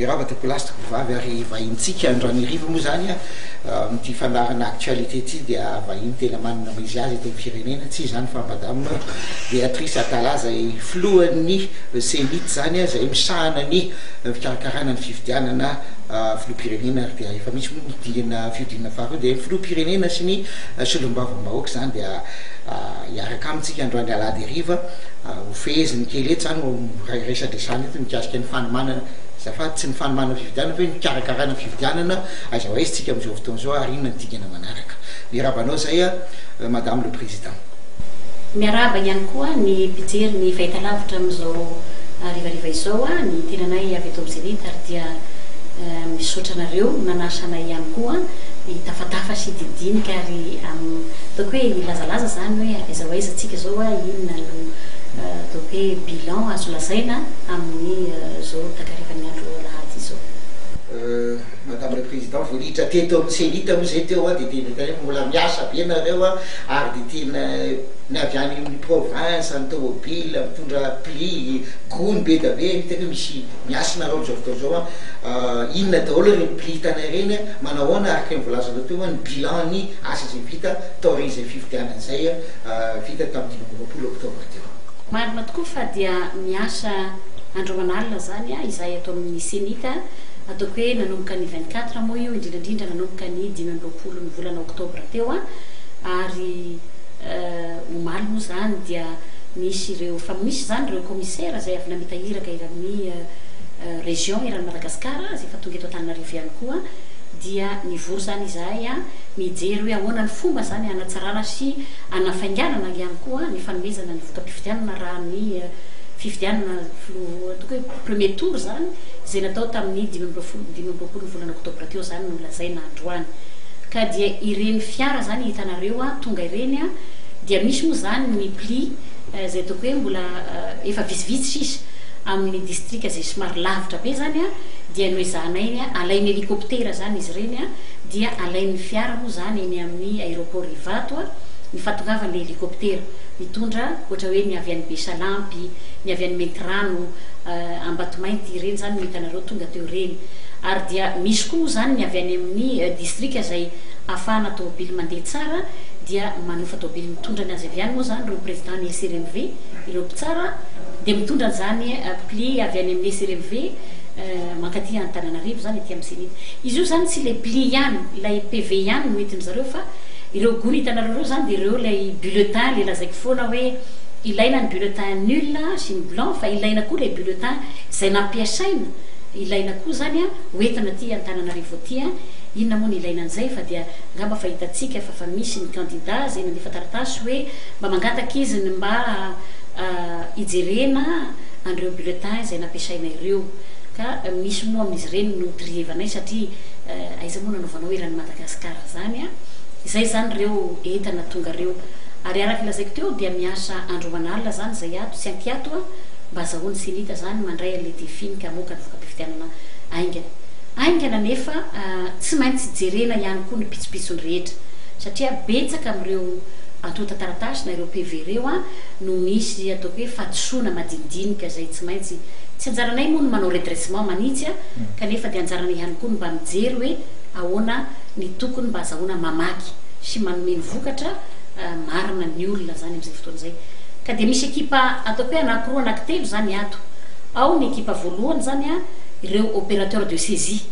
Miarahaba tompokolahy sy tompokovavy ary vahintsika androany hariva moa izany amin'ity fandaharana actualité ity dia vahiny tena manana maha izy azy eto amin'ny firenena, tsy iza izany fa Madame Béatrice Atallah izay filohan'ny Cenit izany izay misahana ny fikarakarana ny fifidianana filoham-pirenena ary dia efa misy moa ny dingana fihodinana faharoa dia ny filoham-pirenena sy ny solombavambahoaka izany dia hiaraka amintsika androany alahady hariva ho feheziny kely eto izany ho resadresahana eto mikasika ny fanomanana azafady tsy ny fanomanana fifidianana fa hoe ny fikarakarana fifidianana aiza ho aiza tsika amin'izao fotoana izao ary inona ny dingana manaraka. Miarahaba anao izay Madame le Président. Miarahaba ihany koa ny mpijery ny fahitalavitra amin'izao harivariva izao ny tenanay avy eto amin'ny Zenith ary dia misaotra anareo nanasa anay ihany koa hitafatafa sy hidinika ary ataoko hoe hilazalaza izany hoe aiza ho aiza tsika izao, inona no ataoko hoe bilan azo lazaina amin'izao takarivan'ny andro alahady izao. Madame le Président, vao niditra teto amin'ny Cenit moa izay teo dia tena hitanay fa mbola miasa be nareo ary dia tena ny avy any amin'ny province, ny tomobile mitondra pli, gony be dia be, hitako hoe misy miasa nareo amin'izao fotoana izao an, inona daholo ireny pli hitanay ireny, manao ahoana araka ny voalazanao teo ny bilan ny asa izay vita taorian'izay fifidianana izay vita tamin'ny 25 octobre teo. Marina tokoa fa dia miasa andro aman'alina izany izahay ato amin'ny Cenit, ataoko hoe nanomboka ny 24 moa io, indrindra indrindra nanomboka ny 25 ny volana oktobra teo ary omaly moa izany dia nisy ireo, efa misy izany ireo commissaire izay avy namita iraka eran'ny région eran'i Madagasikara izay efa tonga eto Antananarivo ihany koa dia nivory izany izahay nijery hoe ahoana ny fomba izany hanatsarana sy hanafainganana ihany koa ny fanomezana ny voka-pifidianana raha ny fifidianana filoha ataoko hoe premier tour izany izay natao tamin'ny 25 ny volana oktobra teo izany no lazaina androany ka dia ireny fiara izany hitanareo tonga ireny dia misy moa izany ny pli izay ataoko hoe mbola efa vitsivitsy sisa amin'ny distrika izay somary lavitra be izany dia noezahanay alain'ny hélicoptère izany izy ireny dia alain'ny fiara moa izany eny amin'ny aéroport Ivato ny fahatongavan'ilay hélicoptère mitondra ohatra hoe ny avy any Besalampy, ny avy any Maintirano, Ambatomainty, ireny izany no hitanareo tonga teo ireny. Ary dia misy koa moa izany ny avy any amin'ny distrika izay ahafahana tômôbily mandeha tsara dia manofa tômôbily mitondra ny azy avy any moa izany ireo président ny SRMV, ireo mpitsara dia mitondra an'izany pli avy any amin'ny SRMV mankaty Antananarivo izany aty amin'ny Cenit. Izy io izany tsy ilay pli ihany, ilay PV ihany no entin-dry zareo fa ireo gony hitanareo ireo izany dia ireo ilay bulletin ilay lazaiko foana hoe ilaina ny bulletin nul sy ny blanc fa ilaina koa ilay bulletin izay nampiasaina, ilaina koa izany ho entina aty Antananarivo aty. Inona moa no ilaina an'izay fa dia angamba fa hitantsika fa fa misy ny candidat izay nandefa taratasy hoe mba mangataka izy ny mba hijerena an'ireo bulletin izay nampiasaina ireo ka misy moa amin'izy ireny no trievanay satria aiza moa nanaovanao eran'i Madagasikara izany a! Izay izany ireo entana tonga ireo. Ary araka lazaiko teo dia miasa andro aman'alina izany izay ato tsy ankiato a! mba azahoan'ny Cenit izany mandray an'ilay défi-ny ka hamoaka ny voka-pifidianana haingana. Haingana nefa tsy maintsy jerena ihany koa ny pitsopitsony rehetra satria betsaka amin'ireo antontan-taratasy na ireo PV ireo no misy ataoko hoe fahadisoana madinidinika izay tsy maintsy, tsy anjaranay moa ny manao redressement manitsy kanefa dia anjaranay ihany koa ny mba mijery hoe ahoana ny tokony mba azahoana mamaky sy manome ny vokatra marina ny olona izany amin'izay fotoana izay. Ka dia misy ekipa ataoko hoe anankiroa anankitelo izany ato. Ao ny ekipa voalohany izany ireo opérateur de saisie.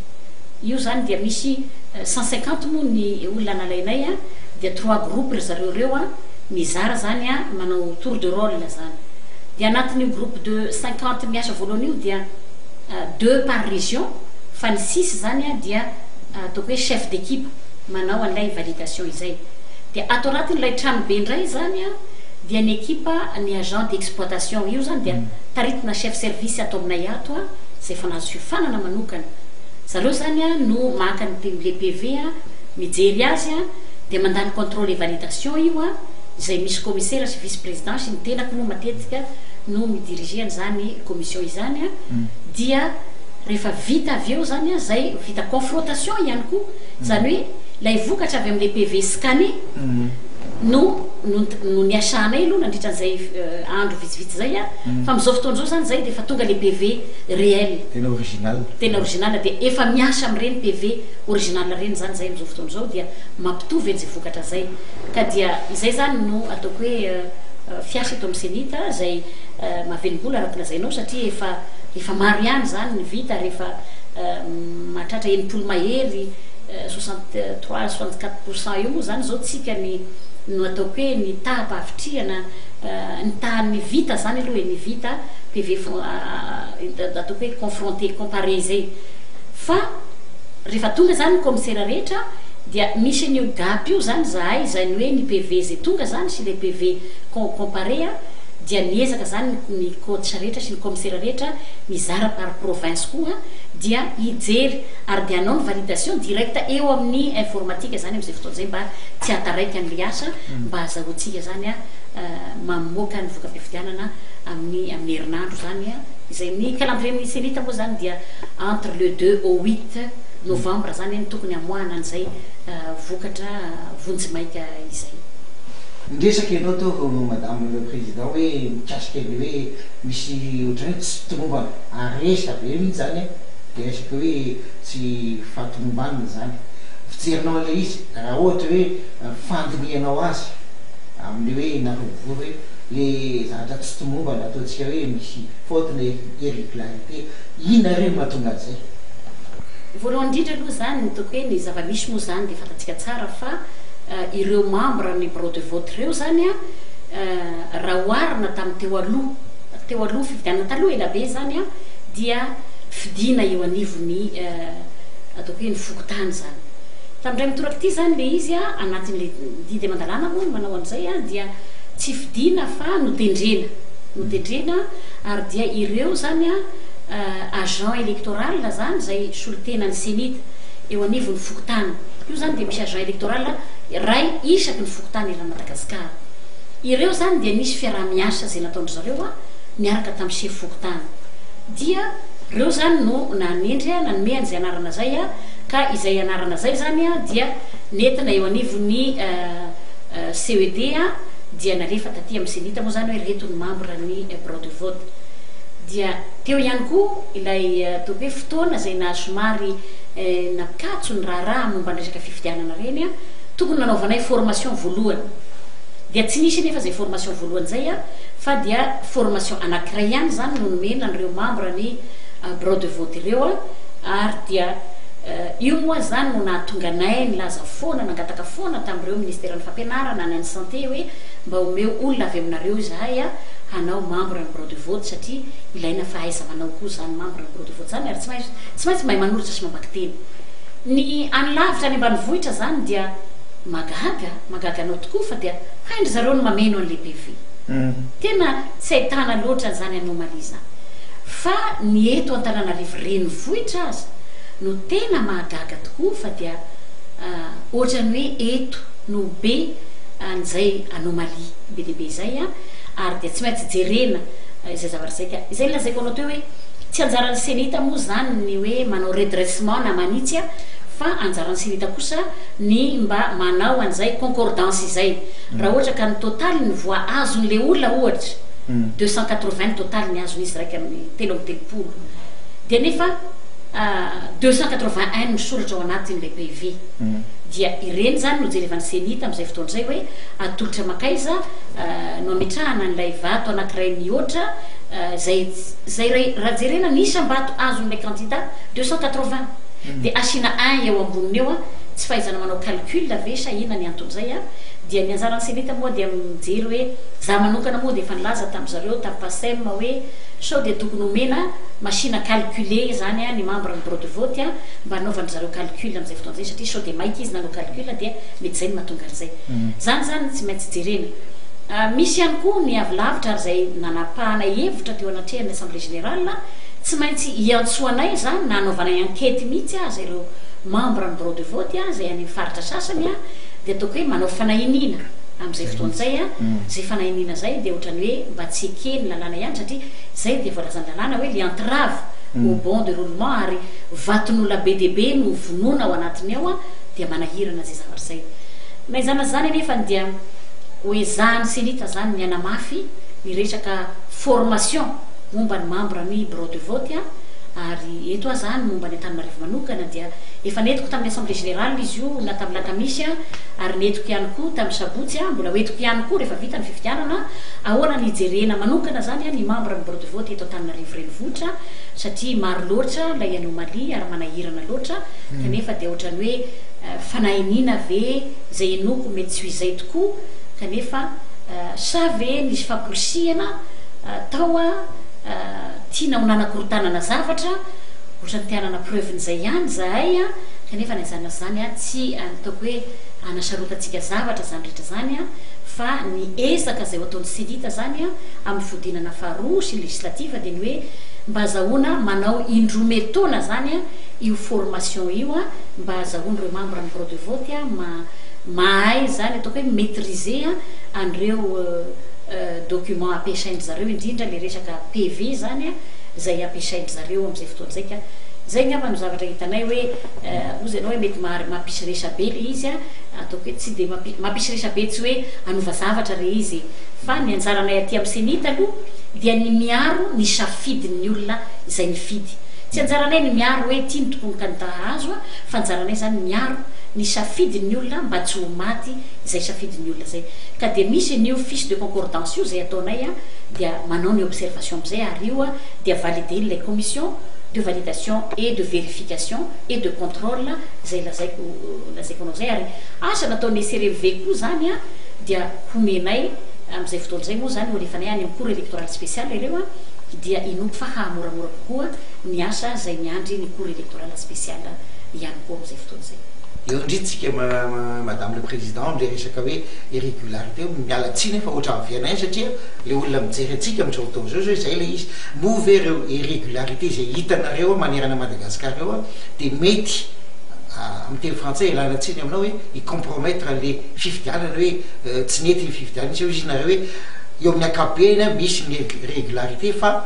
Io izany dia misy 150 moa ny olona nalainay dia trois groupes ry zareo ireo mizara izany manao tour de rôle izany. Dia anatin'io groupe de 50 miasa voalohany io dia deux par région fa ny six izany dia ataoko hoe chef d'équipe manao an'ilay validation izay. Dia ato anatin'ilay tranobe indray izany dia ny ekipa ny agent d'exploitation io izany dia taritina chef service ato aminay ato izay efa nahazo fiofanana manokana. Zareo izany no maka ny le PV mijery azy dia mandalo contrôle et validation io izay misy commissaire sy vice président sy ny tenako moa matetika no mi-diriger an'izany commission izany dia rehefa vita avy eo izany izay vita confrontation ihany koa izany hoe ilay vokatra avy amin'ilay PV scanné no. no no niasanay aloha nandritra an'izay andro vitsivitsy izay a, fa amin'izao fotoana izao izany izay dia efa tonga le PV réel. Tena original. Tena original dia efa miasa amin'ireny PV original ireny izany izay amin'izao fotoana izao dia mampitovy an'izay vokatra izay. Ka dia izay izany no ataoko hoe fiasa eto amin'ny Cenit izay mahavelom-bolo araka ny lazainao satria efa efa maro ihany izany ny vita ary efa mahatratra 60 mahery, 63, 64 pourcent eo moa izany izao tsika ny no ataoko hoe ny taham-pahavitrihana, ny tahan'ny vita izany aloha e, ny vita PV ataoko hoe confronté, comparé izay. Fa rehefa tonga izany ny kaomisera rehetra dia misy an'io gap io izany izahay, izany hoe ny PV izay tonga izany sy ilay PV comparé dia miezaka izany ny coach rehetra sy ny kaomisera rehetra mizara par province koa dia hijery ary dia hanao ny validation directe eo amin'ny informatique izany amin'izay fotoana izay mba tsy hahataraiky an'ilay asa mba hahazahoantsika izany mamoaka ny voka-pifidianana amin'ny amin'ny herinandro izany izay ny calendrier-n'ny Cenit moa izany dia entre le 2 au 8 novembre izany no tokony hamoahana an'izay vokatra vonjimaika izay. Niresaka ianao teo madame le président hoe mikasika ny hoe misy ohatran'ny hoe tsy tomombana ary resa be mihitsy zany an, le resaka hoe tsy fahatomombanana zany. Fijerinao an'ilay izy raha ohatra hoe fandinihanao azy amin'le hoe nareo mivory hoe le zavatra tsy tomombana ataontsika hoe misy faute na irrégularité, inona re no mahatonga an'izay? Voalohany indrindra aloha izany ny toko hoe ny zava-misy moa izany dia fantatsika tsara fa ireo membre ny bureau de vote ireo izany an, raha oharina tamin'ny teo aloha, teo aloha fifidianana taloha ela be izany an, dia fidiana eo anivon'ny ataoko hoe ny fokontany izany. Tamin'indray mitoraka ity izany ilay izy an, anatin'ilay didy aman-dalàna moa no manao an'izay an, dia tsy fidiana fa notendrena, notendrena ary dia ireo izany an, agent électoral izany izay solontenan'ny Cenit eo anivon'ny fokontany. Io izany dia misy agent électoral iray isaky ny fokontany eran'i Madagasikara. Ireo izany dia nisy fiaraha-miasa izay nataon-dry zareo niaraka tamin'ny sefo fokontany. Dia ireo izany no nanendry, nanome an'izay anarana izay ka izay anarana izay izany dia nentina eo anivon'ny CED dia nalefa taty amin'ny Cenit moa izany hoe ireto ny membre ny bureau de vote. Dia teo ihany koa ilay ataoko hoe fotoana izay naha somary nakatso ny raharaha momba ny resaka fifidianana ireny, tokony nanaovanay formation voalohany. Dia tsy nisy anefa izay formation voalohany izay fa dia formation anankiray ihany izany no nomena an'ireo membre ny bureau de vote ireo ary dia io moa izany no nahatonga anay nilaza foana, nangataka foana tamin'ireo ministeran'ny fampianarana na ny santé hoe mba omeo olona avy aminareo izahay hanao membre ny bureau de vote satria ilaina fahaiza-manao koa izany membre ny bureau de vote izany ary tsy maintsy tsy maintsy mahay manoratra sy mamaky teny. Ny any lavitra any ambanivohitra izany dia mahagaga, mahagaga anao tokoa fa dia hain-dry zareo ny mameno an'ilay PV. Tena tsy ahitana loatra an'izany anomalie izany. Fa ny eto Antananarivo renivohitra aza no tena mahagaga tokoa fa dia ohatran'ny hoe eto no be an'izay anomalie be dia be izay ary dia tsy maintsy jerena izay zavatra izay ka izay no lazaiko anao teo hoe tsy anjaran'ny Cenit moa izany ny hoe manao redressement na manitsy fa anjaran'ny Cenit kosa ny mba manao an'izay concordance izay raha ohatra ka ny total ny voix azon'ilay olona ohatra 280 ny total ny azon'izy 31 dia nefa 281 misoratra ao anatin'ilay PV dia ireny izany no jerevan'ny Cenit amin'izay fotoana izay hoe atolotra makaiza no ametrahana an'ilay vato anankiray mihoatra izay izay raha jerena ny isam-bato azon'ilay candidat 280 dia asiana un eo amboniny eo tsy fahaizana manao calcul ve sa inona ny anton'izay a dia ny anjaran'ny Cenit moa dia mijery hoe za manokana moa dia efa nilaza tamin'ny zareo tamin'ny Pacem hoe sao dia tokony omena machine à calculer izany ny membre ny bureau de vote mba hanaovan-dry zareo calcul amin'izay fotoana izay satria sao dia maika izy nanao calcul dia mety izay no mahatonga an'izay. Izany izany tsy maintsy jerena. Misy ihany koa ny avy lavitra ary izay nanapahana hevitra teo anatrehan'ny Assemblée Générale, tsy maintsy hiantsoanay izany na hanaovanay enquête mihitsy aza ireo membre ny bureau de vote izay any amin'ny faritra sasany dia ataoko hoe manao fanahiniana amin'izay fotoana izay, izay fanahiniana izay dia ohatran'ny hoe mba tsy eken'ny lalàna ihany satria izay dia voalazan'ny lalàna hoe le entrave au bon déroulement ary vaton'olona be dia be no vonoina ao anatiny ao dia manahirana izay zavatra izay. Na izany na izany anefany dia. Ho ezahan'ny Cenit zany ny hanamafy ny resaka formation momba ny membre ny bureau de vote ary eto aho zany momba ny Antananarivo manokana dia efa nentiko tamin'ny assemblée générale izy io na tamin'ny lakamisy ary nentiko ihany koa tamin'ny sabotsy mbola ho entiko ihany koa rehefa vita ny fifidianana ahoana ny hijerena manokana zany ny membre ny bureau de vote eto Antananarivo renivohitra satria maro loatra ilay anomalie ary manahirana loatra kanefa dia ohatran'ny hoe Fanahiniana ve izay inoako mety tsy ho izay tokoa kanefa sa ve nisy famporisihana tao tiana ho nanakorontanana zavatra ohatran'ny te hanana preuve-n'izay ihany izahay kanefa na izany na izany tsy ataoko hoe hanasarotantsika zavatra izany rehetra izany fa ny ezaka izay ho ataon'ny Cenit izany amin'ny fihodinana faharoa sy ny législative dia ny hoe mba azahoana manao indroa metaona izany io formation io mba azahoan'ireo membre ny bureau de vote ma mahay izany ataoko hoe maitriser an'ireo document ampiasain-dry zareo indrindra le resaka PV izany izay ampiasain-dry zareo amin'izay fotoana izay ka izay angamba no zavatra hitanay hoe hozy ianao hoe mety mahary mampisy resabe le izy ataoko hoe tsy dia mampisy resabe tsy hoe hanova zavatra le izy fa ny anjaranay aty amin'ny Cenit aloha dia ny miaro ny safidin'ny olona izay nifidy. Tsy anjaranay ny miaro hoe ity no tokony candidat hahazo a, fa anjaranay izany miaro ny safidin'ny olona mba tsy ho maty izay safidin'ny olona izay. Ka dia misy an'io fiche de concordance io izay ataonay a, dia manao ny observation amin'izay ary io a dia valider-n'ilay commission de validation et de vérification et de contrôle izay lazaiko lazaiko anao izay ary asa nataon'ny SRMV koa izany a dia homenay amin'izay fotoana izay moa izany ho alefanay any amin'ny cour électorale spéciale ireo a dia inoako fa hahamoramora kokoa ny asa izay miandry ny cour électorale spéciale ihany koa amin'izay fotoana izay. Eo indrindra tsika madame le président amle resaka hoe irrégularité io, miala tsiny aho fa ohatran'ny viana ihany satria le olona mijery antsika amin'izao fotoana izao zao izay le izy, moa ve ireo irrégularité izay hitanareo manerana Madagascar ireo dia mety amin'ny teny frantsay ialana tsiny aminao hoe hi-compromettre le fifidianana hoe tsy nety iny fifidianana iny sa hoy izy nareo hoe eo amin'ny ankapobeny misy ny irrégularité fa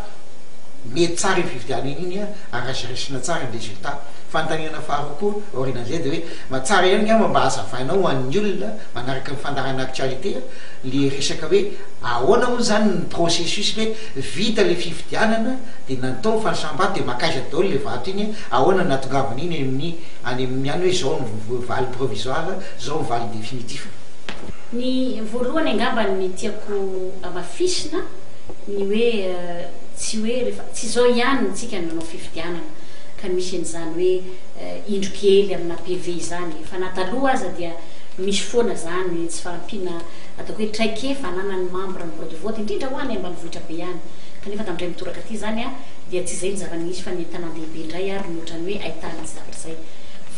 mety tsara iny fifidianana iny ary raisiraisina tsara ny résultat. Fanontaniana faharoa koa aorianan'izay dia hoe mba tsara ihany angamba mba hazavainao ho an'ny olona manaraka ny fandaharana actualité le resaka hoe ahoana hono zany ny processus hoe vita le fifidianana dia natao ny fanisam-bato dia makaiza daholo le vato iny, ahoana no nahatongavana iny amin'ny any amin'ny any hoe zao ny valiny provisoire, zao ny valiny définitif. Ny voalohany angamba ny tiako hamafisina ny hoe tsy hoe rehefa, tsy izao ihany tsika no nanao fifidianana ka misy an'izany hoe indro kely amina PV izany fa na taloha aza dia misy foana izany tsy fahampiana ataoko hoe traikefa ananan'ny membre ny bureau de vote indrindra ho any ambanivohitra be any kanefa tamin'indray mitoraka aty izany dia tsy izay ny zava-nisy fa ny an-tanàn-dehibe indray ary no ohatran'ny hoe ahitana izay zavatra izay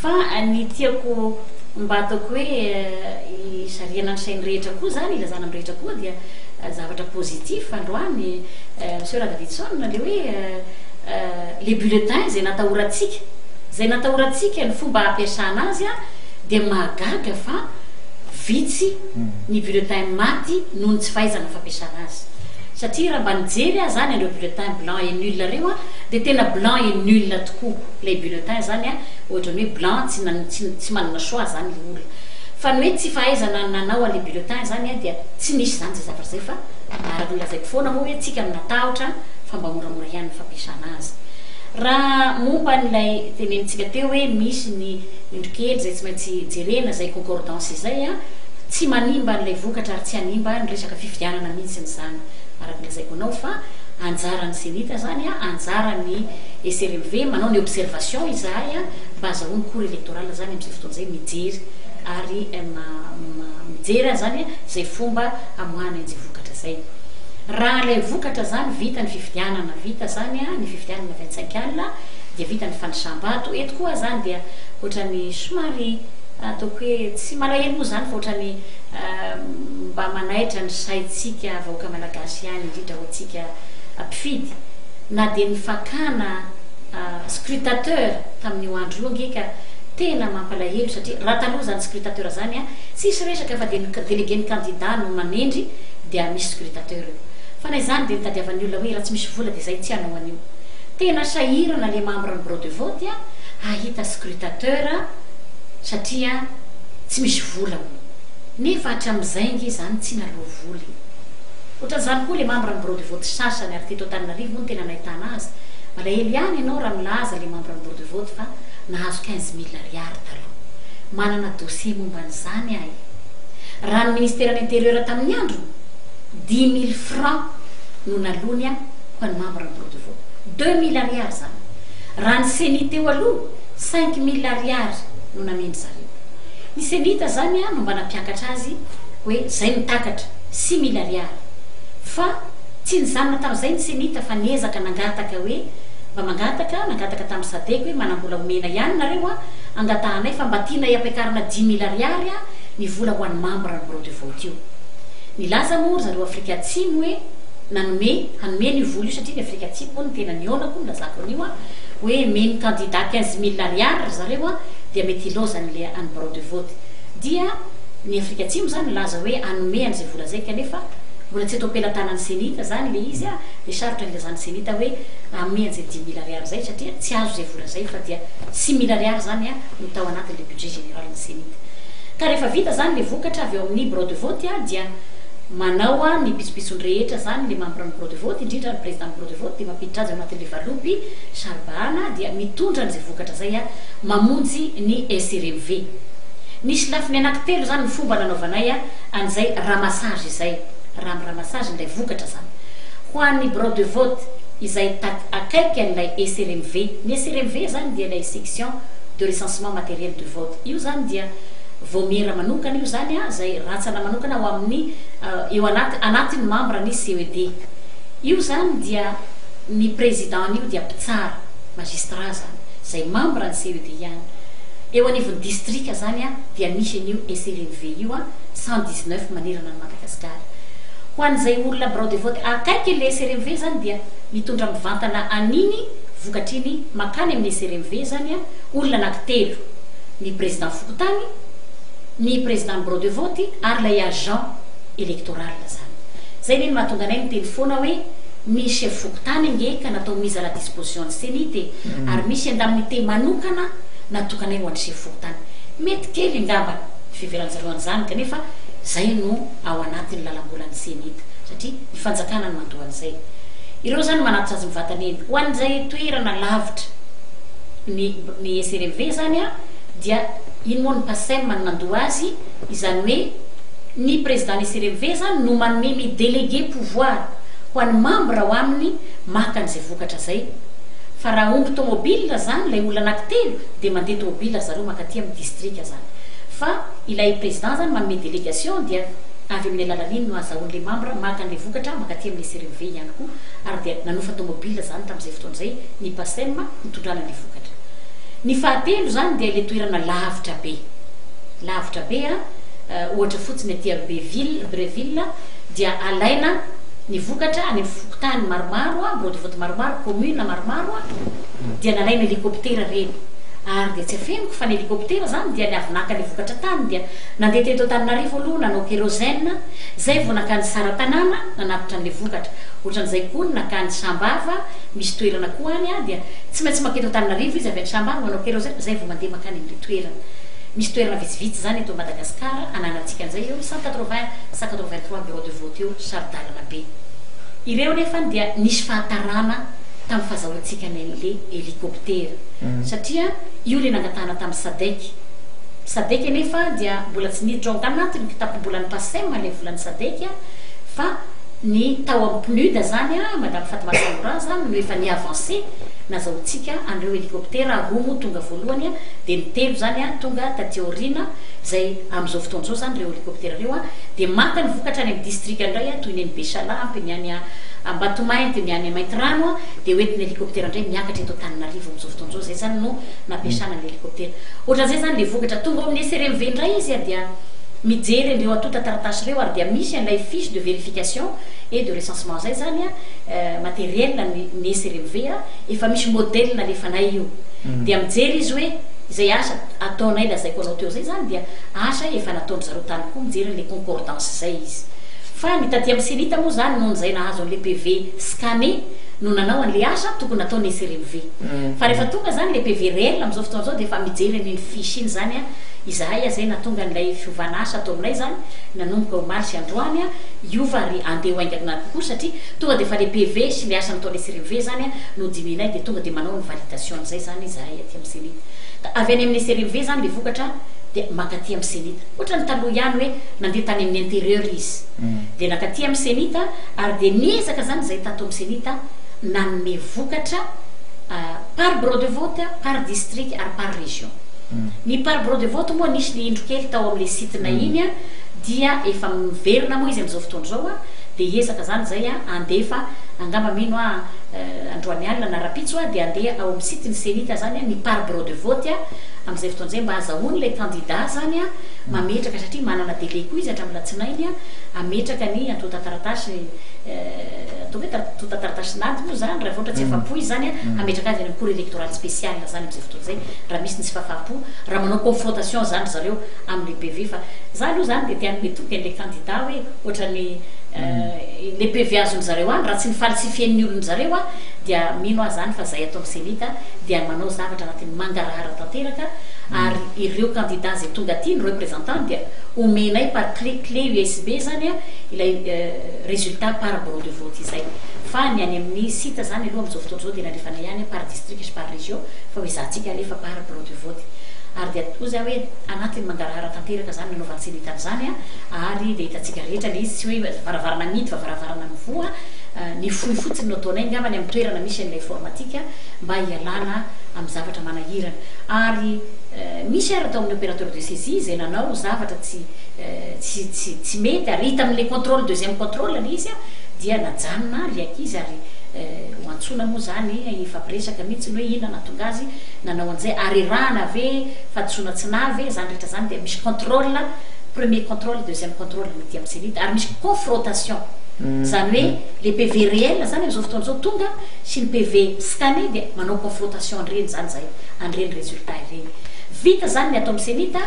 fa ny tiako mba ataoko hoe Hisarihana ny sain'ny rehetra koa izany, ilazana amin'ny rehetra koa dia zavatra positif androany Monsieur Radavidson le hoe le bulletin izay natahorantsika, izay natahorantsika ny fomba hampiasana azy dia mahagaga fa vitsy ny bulletin maty noho ny tsy fahaizana fampiasana azy. Satria raha mba nijery aho izany an'ireo bulletin blanc et nul ireo dia tena blanc et nul tokoa ilay bulletin izany, ohatran'ny hoe blanc tsy tsy manana choix izany ilay olona. Fa ny hoe tsy fahaizana nanao an'ilay bulletin izany dia tsy nisy izany izay zavatra izay fa araka ny lazaiko foana moa hoe tsika no natahotra fa mba moramora ihany ny fampiasana azy. Raha momba an'ilay tenenintsika teo hoe misy ny indro kely izay tsy maintsy jerena izay concordance izay tsy manimba an'ilay vokatra ary tsy hanimba ny resaka fifidianana mihitsy izany araka ny lazaiko anao fa anjaran'ny Cenit izany, anjaran'ny SRMV manao ny observation izahay mba azahoan'ny cour électorale izany amin'izay fotoana izay mijery ary mijery izany izay fomba hamoahana an'izay vokatra izay. Raha ilay vokatra izany vita ny fifidianana, vita izany ny fifidianana 25 alina dia vita ny fanisam-bato, eto koa izany dia ohatran'ny somary ataoko hoe tsy malahelo moa izany fa ohatran'ny mba manaitra ny saintsika vahoaka malagasy ihany indrindra ho antsika mpifidy na dia ny fakana scrutateur tamin'io andro io ange ka tena mampalahelo satria raha taloha izany scrutateur izany an, tsisy resaka fa dia ny délégué ny candidat no manendry dia misy scrutateur eo. Fa na izany dia nitadiavan'ny olona hoe raha tsy misy vola dia izay tsy hanao an'io. Tena sahirana le membre ny bureau de vote hahita scrutateur satria tsy misy vola hono. Nefa hatramin'izay ange izany tsy naloa vola e. Ohatran'izany koa le membre ny bureau de vote sasany ary teto Antananarivo moa no tena nahitana azy. Malahelo ihany ianao raha milaza le membre ny bureau de vote fa nahazo 15 000 ariary taloha. Manana dossier momba an'izany aho e. Raha ny ministeran'ny intérieur tamin'ny androny, 10 000 francs no naloany ho an'ny membre ny bureau de vote. 2000 ariary izany. Raha ny ceni teo aloha, 5000 ariary no namendry zareo. Ny CENI-T zany no mba nampiakatra azy hoe zay no takatra, 6000 ariary. Fa tsy nijanona tamin'izay ny CENI-T fa niezaka nangataka hoe mba mangataka, nangataka tamin'ny Sadec hoe manam-bola omena ihany nareo an, angatahanay fa mba tianay ampiakarina 5000 ariary ny vola ho an'ny membre ny bureau de vote io. Nilaza moa ry zareo Afrika Atsimo hoe nanome, hanome an'io vola io satria ny Afrika Atsimo moa no tena nihaonako nilazako an'io an, hoe omeny candidat 15 000 ariary ry zareo an, dia mety hilaozany le any birao de vote dia ny Afrika Atsimo zany nilaza hoe hanome an'izay vola zay kanefa mbola tsy eto am-pelatanan'ny Cenit zany le izy a, dia sarotra ilazan'ny Cenit hoe hanome an'izay 5000 ariary zay satria tsy azo izay vola zay fa dia 6000 ariary zany a no tao anatin'le budget général ny Cenit. Ka rehefa vita zany le vokatra avy eo amin'ny birao de vote a dia manao a ny pitsopitsony rehetra zany le membre ny birao de vote indrindra ny président ny birao de vote dia mampiditra azy ao anatin'le valopy saro-bahana dia mitondra an'izay vokatra zay a mamonjy ny SRMV. Nisy lafiny anankitelo izany ny fomba nanaovanay an'izay ramassage izay, raha mi-ramassage ilay vokatra izany. Ho an'ny birao de vote izay tak akaiky an'ilay SRMV. Ny SRMV izany dia ilay section de recensement matériel de vote. Io izany dia vaomiera manokana io izany izay rantsana manokana ao amin'ny eo anaty anatin'ny membre ny CED. Io izany dia ny président-n'io dia mpitsara, magistrat izany. Izay membre ny CED ihany. Eo anivon'ny distrika zany dia misy an'io SRMV io 119 manerana an'i Madagasikara. Ho an'izay olona birao de vote akaiky ilay SRMV zany dia mitondra mivantana an'iny vokatra iny makany amin'ny SRMV zany olona anankitelo, ny président fokontany, ny président ny birao de vote ary ilay agent électoral zany. Zay anie no mahatonga anay miteny foana hoe ny chef fokontany ange ka natao mise à la disposition ny CENI-T e. Ary misy indemnité manokana natokanay ho an'ny sefo fokontany. Mety kely angamba ny fiheveran-jareo an'izany kanefa izay no ao anatin'ny lalam-bolan'ny Cenit satria ny fanjakana no mandoa an'izay. Ireo izany manatitra azy mivantana eny. Ho an'izay toerana lavitra ny ny SRMV izany dia iny moa ny Pacem no mandoa azy, izany hoe ny président ny SRMV izany no manome mi-déléguer pouvoir ho an'ny membre ao aminy maka an'izay vokatra izay. Fa raha omby tomobile zany ilay olona anaky telo dia mandeha tomobile zareo mankaty amin'ny distrika zany. Fa ilay président zany manome délégation dia avy amin'ny alalan'iny no azahoan'ilay membre maka an'ilay vokatra mankaty amin'ny SRMV ihany koa ary dia nanofa tomobile zany tamin'izay fotoana izay ny Pacem nitondrana ilay vokatra. Ny fahatelo zany dia ilay toerana lavitra be. Lavitra be an, ohatra fotsiny aty amin'ny Beville, Breville dia alaina ny vokatra any amin'ny fokontany maromaro, bureau de vote maromaro, commune maromaro dia nalaina hélicoptère ireny ary dia tsy afeniko fa ny hélicoptère zany dia ny avy naka ny vokatra tany dia nandeha teto Antananarivo aloha nanao kérosène zay vao nankany Tsaratanàna nanatitra an'ilay vokatra, ohatran'izay koa ny nankany Sambava misy toerana koa any dia tsy maintsy manketo Antananarivo izy avy any Sambava manao kérosène zay vao mandeha mankany amin'ilay toerana. Misy toerana vitsivitsy zany eto Madagascar ananantsika an'izay eo 180, 183 bureau de vote eo saro-dalana be. Ireo nefany dia nisy fahatarana tamin'ny fahazahoantsika an'le hélicoptère satria io le nangatahana tamin'ny Sadec. Sadec anefa dia mbola tsy niditra ao anatin'ny kitapom-bolan'ny Pacem ilay volan'ny Sadec fa ny tao amin'ny PNUD zany Madame Fatma Samoura zany no efa ni-avancer nazahoantsika an'ireo hélicoptère roa moa tonga voalohany dia ny telo zany tonga taty aoriana izay amin'izao fotoana izao zany ireo hélicoptère ireo dia maka ny vokatra any amin'ny distrika indray toy ny any Besalampy, ny any Ambatomainty, ny any Maintirano dia hoentina hélicoptère indray miakatra eto Antananarivo amin'izao fotoana izao. Izay izany no nampiasana ny hélicoptère. Ohatran'izay izany ilay vokatra. Tonga ao amin'ny SRMV indray izy dia mijery an'ireo antontan-taratasy ireo ary dia misy an'ilay fiche de vérification et de recensement izay izany matériel ny ny SRMV efa misy modèle nalefanay io. Dia mijery izy hoe izay asa ataonay lazaiko anao teo izay izany dia asa efa nataon-dry zareo tany koa mijery an'ilay concordance izay izy. Fa ny taty amin'ny Cenit moa izany noho izay nahazo an'ilay PV scanné no nanao an'ilay asa tokony nataon'ny SRMV. Fa rehefa tonga izany ilay PV réel amin'izao fotoana izao dia efa mijery an'iny fiche iny izany Izahay izay nahatonga an'ilay fiovana asa ato aminay izany nanomboka omaly sy androany hiova ary andeha ho haingana kokoa satria tonga dia efa le PV sy le asa nataon'ny SRMV izany no dinihinay dia tonga dia manao ny validation an'izay izany izahay aty amin'ny Cenit. Ka avy any amin'ny SRMV izany le vokatra dia mankaty amin'ny Cenit. Ohatran'ny taloha ihany hoe nandeha tany amin'ny intérieur izy dia nankaty amin'ny Cenit ary dia niezaka izany izahay tato amin'ny Cenit nanome vokatra par bureau de vote, par district ary par région. Ny par bureau de vote moa nisy ny indro kely tao amin'ilay site-nay iny dia efa miverina moa izy amin'izao fotoana izao dia hiezaka izany izay handefa angamba mino aho androany alina na rapitso dia handeha ao amin'ny site ny Cenit izany ny par bureau de vote amin'izay fotoana izay mba hazahoan'ilay candidat izany mametraka satria manana délai koa izy hatramin'ny latsinainy hametraka ny antontan-taratasy atao hoe antontan-taratasin'ady moa izany raha vao ohatra tsy afa-po izy izany hametraka azy any amin'ny cour électorale spéciale izany amin'izay fotoana izay raha misy ny tsy fahafaham-po, raha manao confrontation izany ry zareo amin'ilay PV fa za aloha izany dia te hanome toky an'ilay candidat hoe ohatran'ny ilay PV azon-dry zareo any raha tsy ny falsifier-n'ny olon-dry zareo aho dia mino aho izany fa izay ato amin'ny Cenit dia manao zavatra anatin'ny mangarahara tanteraka ary ireo candidat izay tonga aty ny representant dia omenay par clé clé USB izany ilay résultat par bureau de vote izay fa ny any amin'ny site izany aloha amin'izao fotoana izao dia nalefanay ihany par district sy par région fa ho ezahantsika alefa par bureau de vote ary dia hoy za hoe anatin'ny mangarahara tanteraka zany nanaovan'ny cenit an'izany ary dia hitantsika rehetra le izy tsy hoe varavarana mihidy fa varavarana mivoha ny fohy fotsiny no ataonay angambany amin'ny toerana misy an'ilay informatique mba hialana amin'ny zavatra manahirana ary misy ary atao amin'ny opérateur de saisie izay nanao zavatra tsy tsy tsy tsy mety ary hita amin'ilay contrôle deuxième contrôle le izy dia najanona le ankizy ary ho antsoina moa zany hifampiresaka mihitsy ny hoe inona nahatonga azy nanao an'izay harerahana ve, fahadisoana tsy nahy ve, izany rehetra izany dia misy contrôle, premier contrôle, deuxième contrôle ny aty amin'ny cenit ary misy confrontation, izany hoe le PV réel izany amin'izao fotoana izao tonga sy ny PV scanné dia manao confrontation an'ireny izany izahay, an'ireny résultat ireny. Vita izany ny ato amin'ny cenit,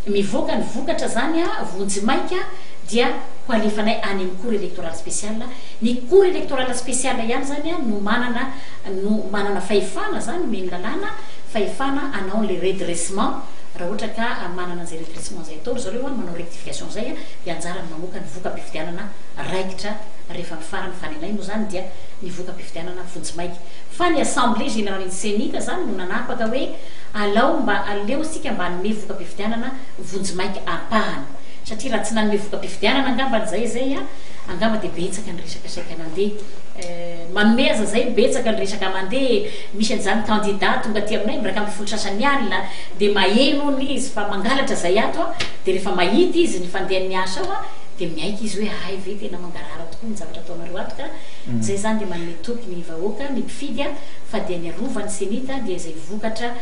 mivoaka ny vokatra izany vonjimaika dia ho alefanay any amin'ny cour électorale spéciale, ny cour électorale spéciale ihany izany no manana no manana fahefana izany omen'ny lalàna fahefana hanao an'ilay redressement raha ohatra ka manana an'izay redressement izay atao ry zareo an, manao rectification izay dia anjarany mamoaka ny voka-pifidianana raikitra rehefa ny farany fa ny anay moa izany dia ny voka-pifidianana vonjimaika fa ny assemblée générale ny cenit izany no nanapaka hoe alao mba aleo isika mba hanome voka-pifidianana vonjimaika ampahany satria raha tsy nanome voka-pifidianana angambany izay izay an angamba dia betsaka ny resaka saika nandeha Manome aza zay betsaka ny resaka mandeha e, misy an'izany candidat tonga aty aminay 11 sasany alina dia maheno hono izy fa mangalatra zay ato a, dia rehefa mahita izy ny fandehan'ny asa ao a, dia miaiky izy hoe hay ve tena mangarahara tokoa ny zavatra ataonareo ato ka, zay zany dia manome toky ny vahoaka, ny mpifidy a, fa dia ny arovan'ny cenit dia izay vokatra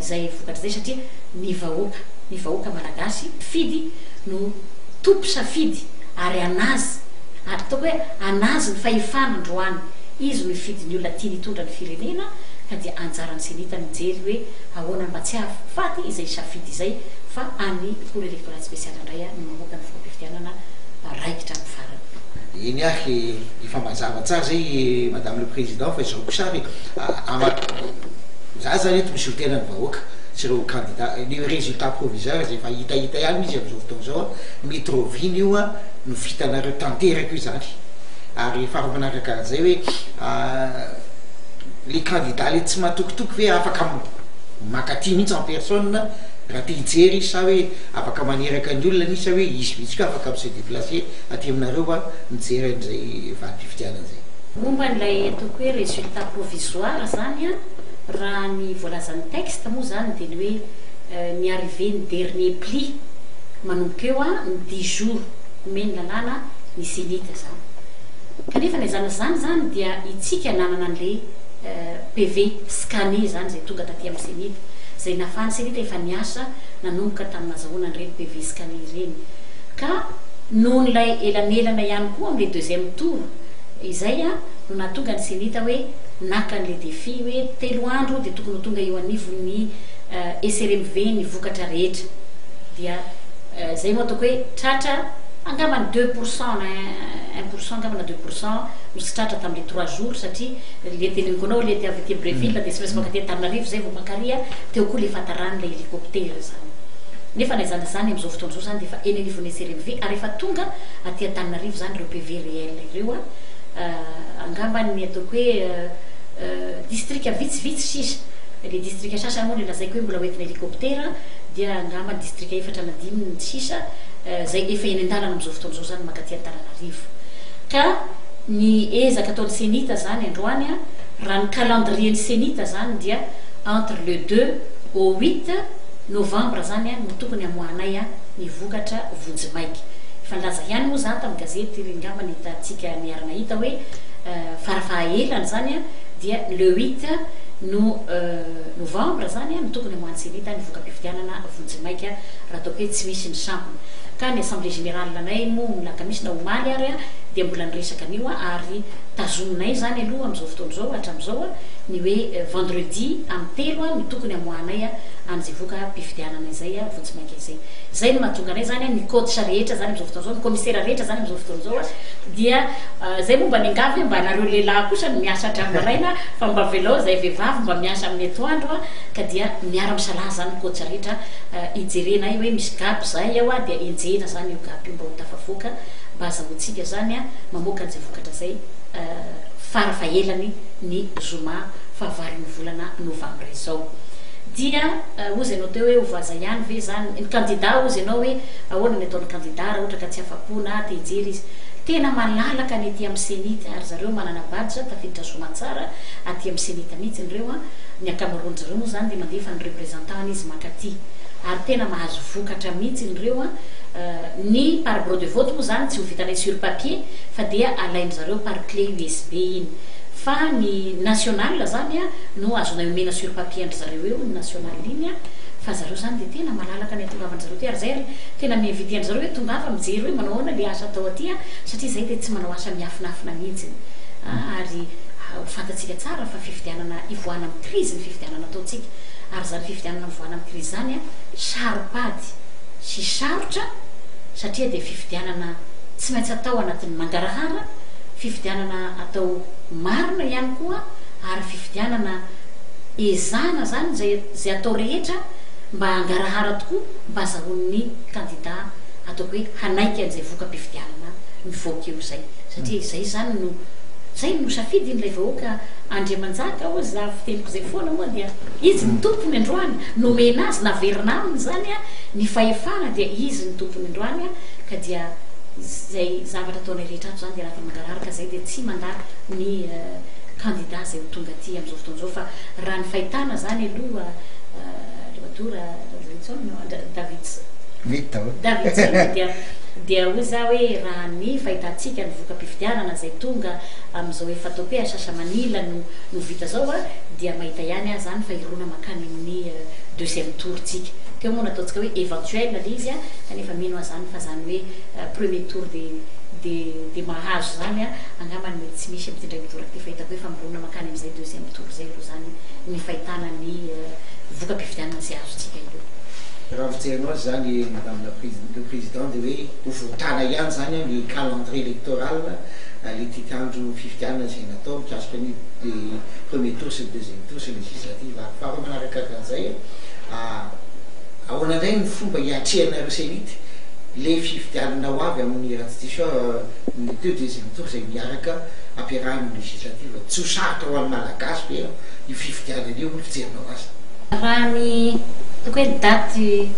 izay vokatra izay satria ny vahoaka, ny vahoaka malagasy mpifidy no tompo safidy ary anazy ary ataoko hoe Anazy ny fahefana androany, izy no hifidy ny olona tiany hitondra ny firenena ka dia anjaran'ny cenit ny mijery hoe ahoana mba tsy hahafaty izay safidy izay fa any cour electorale spéciale indray no mamoaka ny voka-pifidianana raikitra amin'ny farany. Eny ary e, efa mazava tsara zay madame le président fa izao kosa ary ama za zany eto misolo tena ny vahoaka sy ireo candidat ny résultat provisoire zay efa hitahita ihany izy am'izao fotoana izao a mety rahoviana io a no vitanareo tanteraka io izany ary faharoa manaraka an'izay hoe le candidat le tsy matokitoky ve afaka mankaty mihitsy en personne raha te hijery izy sa hoe afaka maneraka ny olona sa hoe izy mihitsy koa afaka mi-se déplacer aty aminareo a mijery an'izay valim-pifidianana zay. Momba an'ilay ataoko hoe résultat provisoire zany an, raha ny voalazan'ny texte moa zany dia ny hoe ny arrivée ny dernier pli manomboka eo an ny dix jours omeny lalàna ny cenit zany. Kanefa na izany na izany zany dia itsika nanana an'le PV scanné zany izay tonga taty amin'ny cenit, izay nahafahan'ny cenit efa niasa nanomboka tamin'ny nazahoana an'ireny PV scanné ireny. Ka nohon'ilay elanelana ihany koa amin'le deuxième tour izay no nahatonga ny cenit hoe naka an'le défi hoe telo andro dia tokony ho tonga eo anivon'ny SRMV ny vokatra rehetra. Dia izay moa ataoko hoe tratra angamba ny 2% na 1% angamba na 2% no tsy tratra tamin'ilay trois jours satria le teneniko anao le avy aty Breville dia tsy maintsy mankaty Antananarivo izay vao mankary teo koa le fahataran'ilay hélicoptère izany. Nefa na izany na izany amin'izao fotoana izao izany dia efa eny anivon'ny SRMV ary efa tonga aty Antananarivo izany ireo PV réel ireo a. Angamba ny ataoko hoe distrika vitsivitsy sisa, ilay distrika sasany moa ilay lazaiko hoe mbola hoentina hélicoptère dia angamba ny distrika efatra na dimy ny sisa izay efa eny an-dalana amin'izao fotoana izao izany mankaty Antananarivo. Ka ny ezaka ataon'ny Cenit izany androany a, raha ny calendrier-n'ny Cenit izany dia entre le deux au huit novembre izany no tokony hamoahanay ny vokatra vonjimaika. Efa nilaza ihany moa izaho tamin'ny gazety angamba ny hitantsika niara-nahita hoe farafahaelany izany dia le huit no novembre izany no tokony hamoahan'ny Cenit ny voka-pifidianana vonjimaika raha ataoko hoe tsy misy ny sampona. Ka ny assemblée générale anay moa ny alakamisy na omaly ary dia mbola niresaka an'io ary tazominay izany aloha amin'izao fotoana izao hatramin'izao ny hoe vendredi amin'ny telo no tokony hamoahanay an'izay voka-pifidianana izay vonjimaika izay. Izay no mahatonga anay izany, ny coach rehetra izany amin'izao fotoana izao, ny commissaire rehetra izany amin'izao fotoana izao dia izay moa mba niangavy hoe mba nareo lehilahy kosa no miasa hatramin'ny maraina fa mba avelao izahay vehivavy mba miasa amin'ny atoandro ka dia miara-misalahy izany ny coach rehetra hijerenay hoe misy gap izay ao dia enjehina izany io gap io mba ho tafavoaka mba azahoantsika izany mamoaka an'izay vokatra izay farafahelany ny zoma fahavalon'ny volana novambra izao. Dia hozy ianao teo hoe ho vaza ihany ve izany ny kandida hozy ianao hoe ahoana ny ataon'ny kandida raha ohatra ka tsy afa-po na te hijery izy. Tena malalaka ny aty amin'ny Cenit ary zareo manana badge tafiditra soamantsara aty amin'ny Cenit mihitsy ireo an. Ny ankamaroan-dry zareo moa izany dia mandefa ny représentant-ny izy mankaty ary tena mahazo vokatra mihitsy ireo an. Ny par bureau de vote moa izany tsy ho vitanay sur papier fa dia alain-dry zareo par clé USB iny. Fa ny national zany a no azonay omena sur papier an-dry zareo eo ny national iny a, fa zareo zany dia tena malalaka ny hatongavan-dry zareo aty ary zay ary tena mi-inviter an-dry zareo hoe tongava mijery hoe manao ahoana le asa atao aty a, satria zay dia tsy manao asa miafinafina mihitsiny a, ary ho fantatsika tsara fa fifidianana hivoahana amin'ny krizy ny fifidianana ataontsika ary zany fifidianana mivoahana amin'ny krizy zany a saro-pady sy sarotra satria dia fifidianana tsy maintsy atao anatin'ny mangarahara, fifidianana atao marina ihany koa ary fifidianana ezahana izany izay izay atao rehetra mba hangarahara tokoa mba azahoan'ny kandida ataoko hoe hanaiky an'izay voka-pifidianana mivoaka eo izay satria izay izany no izay no safidin'ilay vahoaka Andriamanjaka hozy za fiteniko izay foana moa dia izy ny tompony androany nomena azy naverina aminy izany ny fahefana dia izy ny tompony androany ka dia Izay zavatra ataonay rehetra ato izany dia anatin'ny mangarahara ka izay dia tsy mandà ny candidat izay ho tonga aty amin'izao fotoana izao fa raha ny fahitana izany aloha Andriamatoa Rajoelison Davidson Davidson dia dia hoy za hoe raha ny fahitantsika ny voka-pifidianana izay tonga amin'izao efa ataoko hoe asasa-manila no no vita izao dia mahita ihany aho izany fa hirona mankany amin'ny deuxième tour tsika. Teo moa nataontsika hoe éventuel ilay izy kanefa mino aho izany fa izany hoe premier tour de de de mahazo izany angambany mety tsy misy amin'ity indray mitoraka ity fa hitako hoe efa mirona mankany amin'izay deuxième tour izay aloha izany ny fahitana ny voka-pifidianana izay azontsika eo. Raha ny fijerinao azy izany Madame la le Président dia hoe ho voatana ihany izany ny calendrier électoral le tetiandro fifidianana izay natao mikasika ny premier tour sy ny deuxième tour sy ny législative ary faharoa manarakaraka an'izay ahoana indray ny fomba hiatrehanareo Cenit le fifidianana ho avy amin'ny raha tsy diso aho ny teo deuxième tour izay miaraka ampiarahana amin'ny législative. Tsy ho sarotra ho an'ny Malagasy ve io fifidianana io hoy ny fijerinao azy? Raha ny ataoko hoe daty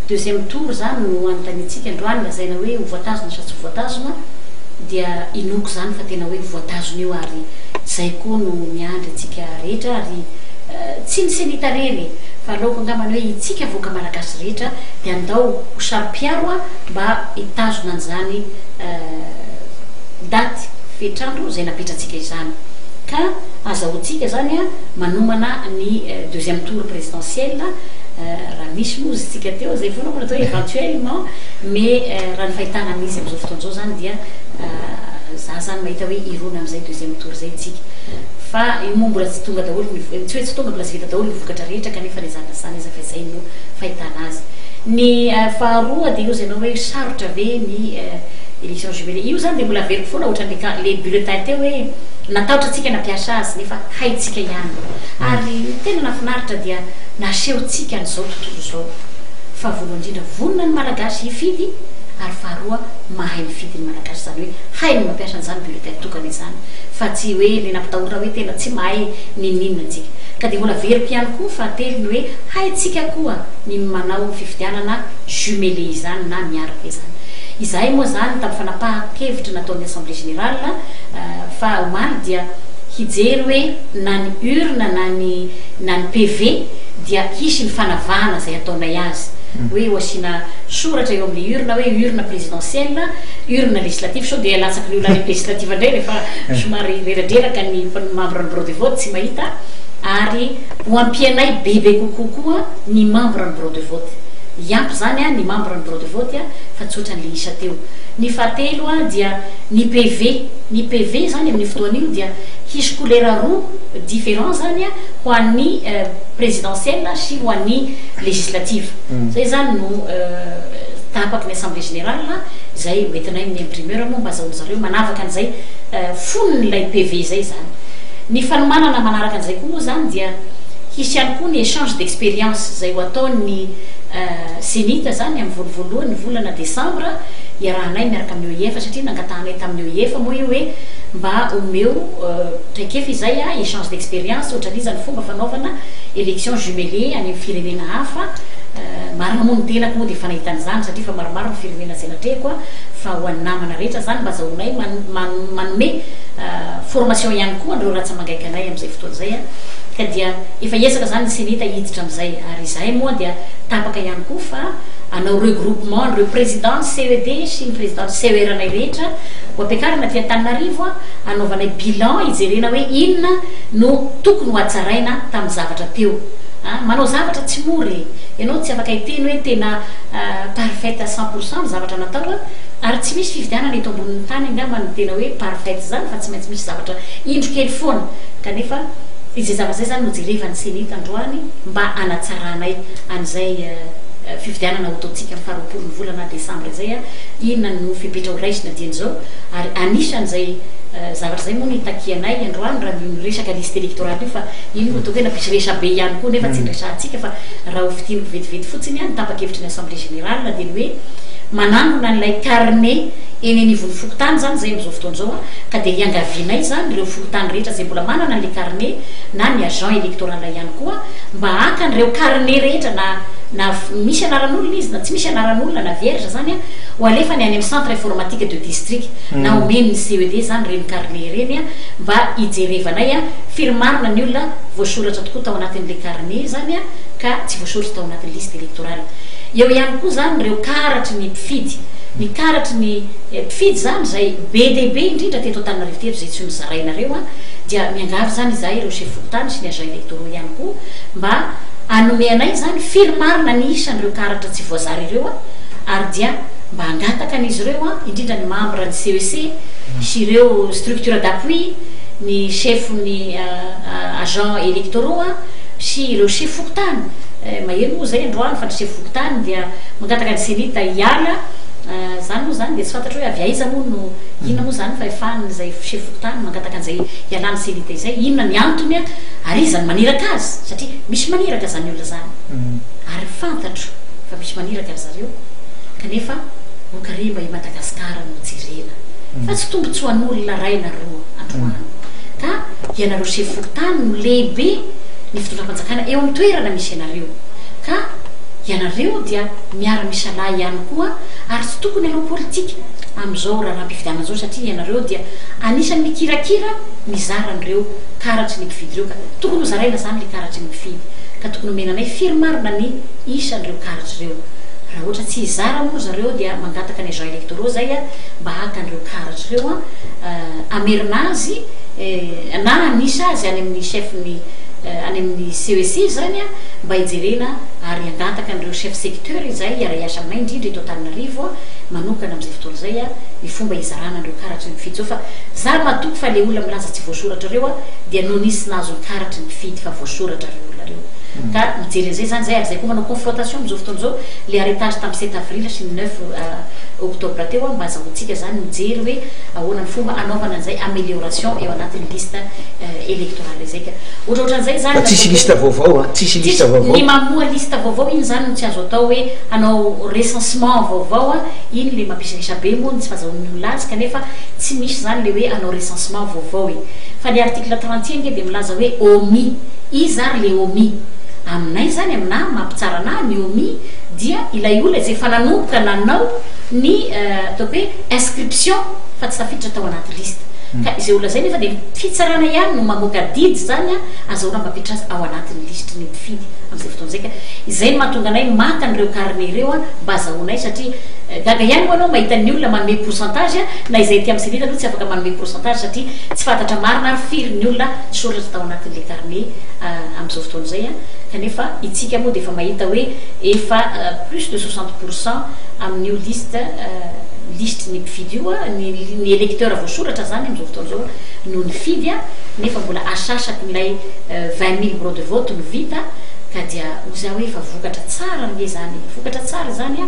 deuxième tour izany no anontaniantsika androany lazaina hoe ho voatazona sa tsy ho voatazona dia inoako izany fa tena hoe voatazona io ary izay koa no miandry antsika rehetra ary tsy ny Cenit irery e fa aleoko angambany hoe itsika vahoaka Malagasy rehetra dia andao ho saro-piaro mba hitazona an'izany daty fetr'andro izay napetratsika izany ka azahoantsika izany manomana ny deuxième tour présidentiel raha misy moa izy tsika teo izay foana moa no atao hoe éventuellement mais raha ny fahitana an'izy amin'izao fotoana izao izany dia za izany mahita hoe hirona amin'izay deuxième tour izay tsika fa io moa mbola tsy tonga daholo ny tsy hoe tsy tonga mbola tsy vita daholo ny vokatra rehetra kanefa na izany na izany aza fa izay no fahitana azy. Ny faharoa dia io izay anao hoe sarotra ve ny élection jumelée. Io izany dia mbola averiko foana ohatran'le ka le bulletin teo hoe natahotra antsika nampiasa azy nefa haintsika ihany. Ary ny tena nahafinaritra dia nasehontsika an'izao tontolo izao Fa voalohany indrindra vonona ny Malagasy hifidy ary faharoa mahay mifidy ny Malagasy izany hoe hainy ny mampiasa an'izany bulletin tokana izany fa tsy hoe le nampitahorana hoe tena tsy mahay n'inon'inona antsika. Ka dia mbola averiko ihany koa fahatelo ny hoe haintsika koa ny manao fifidianana jumelé izany na miaraka izany. Izahay moa izany tamin'ny fanapahan-kevitra nataon'ny Assemblée Générale fa omaly dia hijery hoe na ny urne na ny na ny PV dia hisy ny fanavahana izay ataonay azy hoe ho asiana soratra eo amin'ilay urne hoe urne présidentielle, urne législative sao dia latsaky ny olona any amin'ny législative indray rehefa somary reradreraka ny membre ny bureau de vote tsy mahita ary ho ampianay bebe kokoa koa ny membre ny bureau de vote hiampy izany ny membre ny bureau de vote fa tsy ohatran'ilay isa teo. Ny fahatelo dia ny PV, ny PV izany amin'io fotoana io dia hisy couleur roa différent izany ho an'ny présidentielle sy ho an'ny législative. Izay izany no tapaky ny assemblée générale izay hoentinay amin'ny imprimeur moa mba azahoan-dry zareo manavaka an'izay fonon'ilay PV izay izany. Ny fanomanana manaraka an'izay koa moa izany dia hisy ihany koa ny échange d'expérience izay ho ataon'ny Cenit izany amin'ny voalovoalohany volana desambra iarahanay miaraka amin'ny OIF satria nangatahanay tamin'ny OIF moa io hoe mba omeo traikefa izay échange d'expérience ohatran'iza ny fomba fanaovana élection jumelée any amin'ny firenena hafa. Marina moa ny tenako moa dia efa nahita an'izany satria efa maromaro ny firenena izay natrehiko fa ho an'ny namana rehetra izany mba azahoanay manome formation ihany koa an'ireo ratsa-mangaikanay amin'izay fotoana izay ka dia efa hiezaka izany ny Cenit hiditra amin'izay ary izahay moa dia tapaka ihany koa fa hanao regroupement an'ireo président ny CED sy ny président ny CER anay rehetra ho ampiakarina aty Antananarivo hanaovanay bilan hijerena hoe inona no tokony ho hatsaraina tamin'ny zavatra teo a! Manao zavatra tsy mora e! Ianao tsy afaka hiteny hoe tena parfaite à 100% ny zavatra natao a! Ary tsy misy fifidianana eto ambonin'ny tany angamba no tena hoe parfaite izany fa tsy maintsy misy zavatra indro kely foana kanefa izay zavatra izay izany no jerevan'ny Cenit androany mba hanatsaranay an'izay fifidianana ho ataontsika amin'ny faha 20 ny volana desambra izay a! Inona no fepetra ho raisina dieny izao ary anisan'izay zavatra izay moa no itakianay androany raha ny resaka liste électorale io fa iny no ataoko hoe nampisy resabe ihany koa nefa tsy niresahantsika fa raha ho fintiniko vetivety fotsiny ny tapa-kevitry ny assemblée générale dia ny hoe manangona an'ilay carnet eny anivon'ny fokontany izany izay amin'izao fotoana izao ka dia iangavianay izany ireo fokontany rehetra izay mbola manana an'ilay carnet na ny agent électoral ihany koa mba haka an'ireo carnet rehetra na na misy anaran'olona izy na tsy misy anaran'olona na vierge izany ho alefany any amin'ny centre informatique de district na omeny ny CED izany ireny carnet ireny mba hijerevanay firy marina ny olona voasoratra tokoa tao anatin'ilay carnet izany ka tsy voasoratra tao anatin'ny liste électorale. Eo ihany koa izany ireo karatry ny mpifidy. Ny karatry ny mpifidy izany izay be dia be indrindra teto Antananarivo teto izay tsy nozarainareo dia miangavy izany izahay ireo chef fokontany sy ny agents électoraux ihany koa mba hanome anay izany firy marina ny isan'ireo karatra tsy voazara ireo ary dia mba hangataka an'izy ireo indrindra ny membre ny CEC sy ireo structure d'appui, ny chef ny agents électoraux sy ireo chef fokontany, maheno moa izay androany fa ny chef fokontany dia mangataka ny Cenit hiala, izany moa izany dia tsy fantatro hoe avy aiza moa no inona moa izany fahefan'izay chef fokontany mangataka an'izay hialan'ny Cenit izay, inona ny antony ary iza no maniraka azy satria misy maniraka izany olona izany ary fantatro fa misy maniraka ry zareo kanefa Okaremba i Madagasikara no jerena fa tsy tombotsoan'olona ray na roa androany ka ianareo sefo fokontany no lehibe ny fitondram-panjakana eo amin'ny toerana misy anareo ka ianareo dia miara misalahy ihany koa ary tsy tokony hanao politika amin'izao raharaham-pifidianana izao satria ianareo dia anisan'ny mikirakira mizara an'ireo karatry ny mpifidy ireo ka tokony ho zaraina izany ilay karatry ny mpifidy ka tokony omena anay firy marina ny isan'ireo karatra ireo. Raha ohatra tsy hizara moa ry zareo dia mangataka ny agents électoraux zay mba haka an'ireo karatra ireo hamerina azy na hanisa azy any amin'ny chef ny any amin'ny CEC zany mba hijerena ary hangataka an'ireo chef secteur izay hiara-hiasa aminay indrindra eto Antananarivo manokana amin'izay fotoana izay ny fomba hizarana an'ireo karatry ny mpifidy zao fa za matoky fa le olona milaza tsy voasoratra ireo dia noho nisy nahazo ny karatry ny mpifidy fa voasoratra ireo olona ireo. Ka mijery an'izay izany izahay ary izahay koa manao confrontation amin'izao fotoana izao ilay arrêtage tamin'ny sept avril sy ny neuf octobre teo mba azahoantsika izany mijery hoe ahoana ny fomba hanaovana an'izay amélioration eo anatin'ny liste électorale izay ka ohatrohatran'izay izany Fa tsisy liste vaovao an, tsisy liste vaovao. Ny mamoha liste vaovao iny izany no tsy azo atao hoe hanao recensement vaovao an, iny ilay mampisy resabe moa ny tsy fahazahoan'ny olona azy kanefa tsy misy izany ilay hoe hanao recensement vaovao e. Fa ny article 31 ange dia milaza hoe omis. Iza ary le omis? Aminay izany, aminà maha mpitsara anà, ny omis dia ilay olona izay efa nanomboka nanao ny ataoko hoe inscription fa tsy tafiditra tao anaty liste. Ka izay olona izay nefa dia ny fitsarana ihany no mamoaka didy izany azahoana mampiditra azy ao anatin'ny lisitry ny mpifidy amin'izay fotoana izay. Ka izay no mahatonga anay maka an'ireo carnet ireo mba azahoanay satria gaga ihany moa ianao mahita ny olona manome pourcentage na izay aty amin'ny cenit aloha tsy afaka manome pourcentage satria tsy fantatra marina ary firy ny olona soratra tao anatin'ilay carnet amin'izao fotoana izay kanefa itsika moa dia efa mahita hoe efa plus de 60% amin'io liste lisitry ny mpifidy io ny ny électeur voasoratra izany amin'izao fotoana izao no nifidy nefa mbola asasakin'ilay 20 000 bureau de vote no vita ka dia hoy za hoe efa vokatra tsara ange izany vokatra tsara izany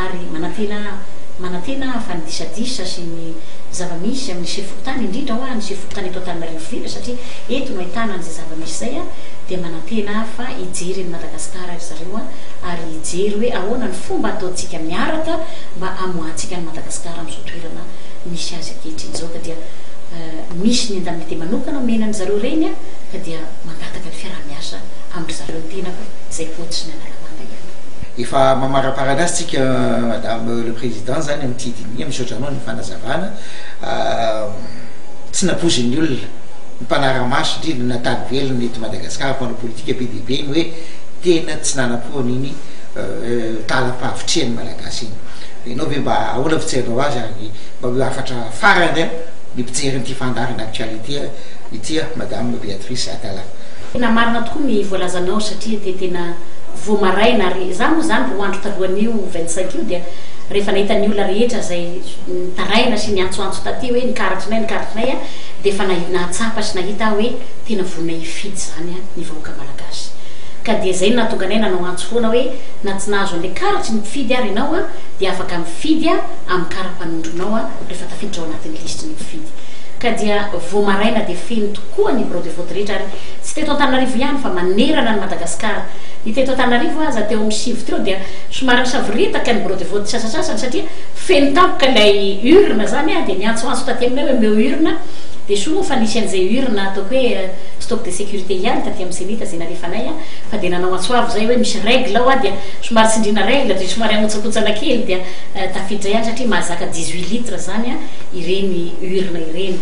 ary manantena manantena fa ny disadisa sy ny zava-misy amin'ny sefo fokontany indrindra hoa ny sefo fokontany eto Antananarivo ville satria eto no ahitana an'izay zava-misy izay dia manantena aho fa hijery an'i Madagasikara ry zareo ary hijery hoe ahoana ny fomba ataontsika miaraka mba hamoahantsika an'i Madagasikara amin'izao toerana misy azy ankehitriny izao ka dia misy ny indemnité manokana omena an-dry zareo ireny ka dia mangataka ny fiaraha-miasa amin-dry zareo ny tenako izay coach ny Analamanga ihany. Efa mamaraparana azy tsika Madame le Président zany amin'ity dinika, misaotra anao ny fanazavana. Tsy nampoizin'ny olona, ny mpanara-maso indrindra na tany velona eto Madagasikara, mpanao politika be dia be ny hoe tena tsy nanam-poana iny talam-pahavitrihan'ny Malagasy iny. Ianao ve mba ahoana fijerinao azy ary mba ho hafatra farany ny mpijery an'ity fandaharana actualité ity Madame Béatrice Atallah. Tena marina tokoa ny voalazanao satria dia tena vao maraina ary za moa zany roa andro talohan'io 25 io dia rehefa nahita ny olona rehetra izay nitaraina sy niantsoantso taty hoe ny karatrinay ny karatrinay dia efa nahatsapa sy nahita aho hoe tena vonona hifidy izany ny vahoaka malagasy ka dia izay no nahatonga anay nanao antso foana hoe na tsy nahazo an'ilay karatry ny mpifidy ary ianao dia afaka mifidy amin'ny kara-panondronao rehefa tafiditra ao anatin'ny lisitry ny mpifidy ka dia vao maraina dia feno tokoa ny birao de vote rehetra ary tsy teto Antananarivo ihany fa manerana an'i Madagasikara. Ny teto Antananarivo aza teo amin'ny sivy teo dia somary nisavoritaka ny birao de vote sasasasany satria feno tampoka ilay urne zany dia niantsoantso taty aminay hoe omeo urne dia soa moa fa nisy an'izay urne ataoko hoe stock de sécurité ihany taty amin'ny cenit izay nalefanay fa dia nanao antso avo izay hoe misy règle ao dia somary tsindriana règle dia somary ahontsonkontsana kely dia tafiditra ihany satria mahazaka 18 litres zany ireny urne ireny.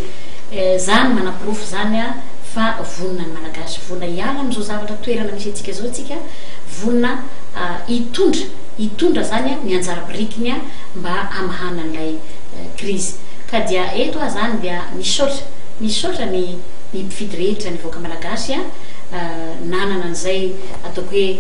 Zany manaporofo zany fa vonona ny Malagasy, vonona hiala amin'izao zavatra toerana misy antsika izao isika, vonona hitondra, hitondra zany ny anjara birikiny mba hamahana an'ilay krizy. Ka dia eto aho zany dia misaotra, misaotra ny ny mpifidy rehetra, ny vahoaka Malagasy nanana an'izay ataoko hoe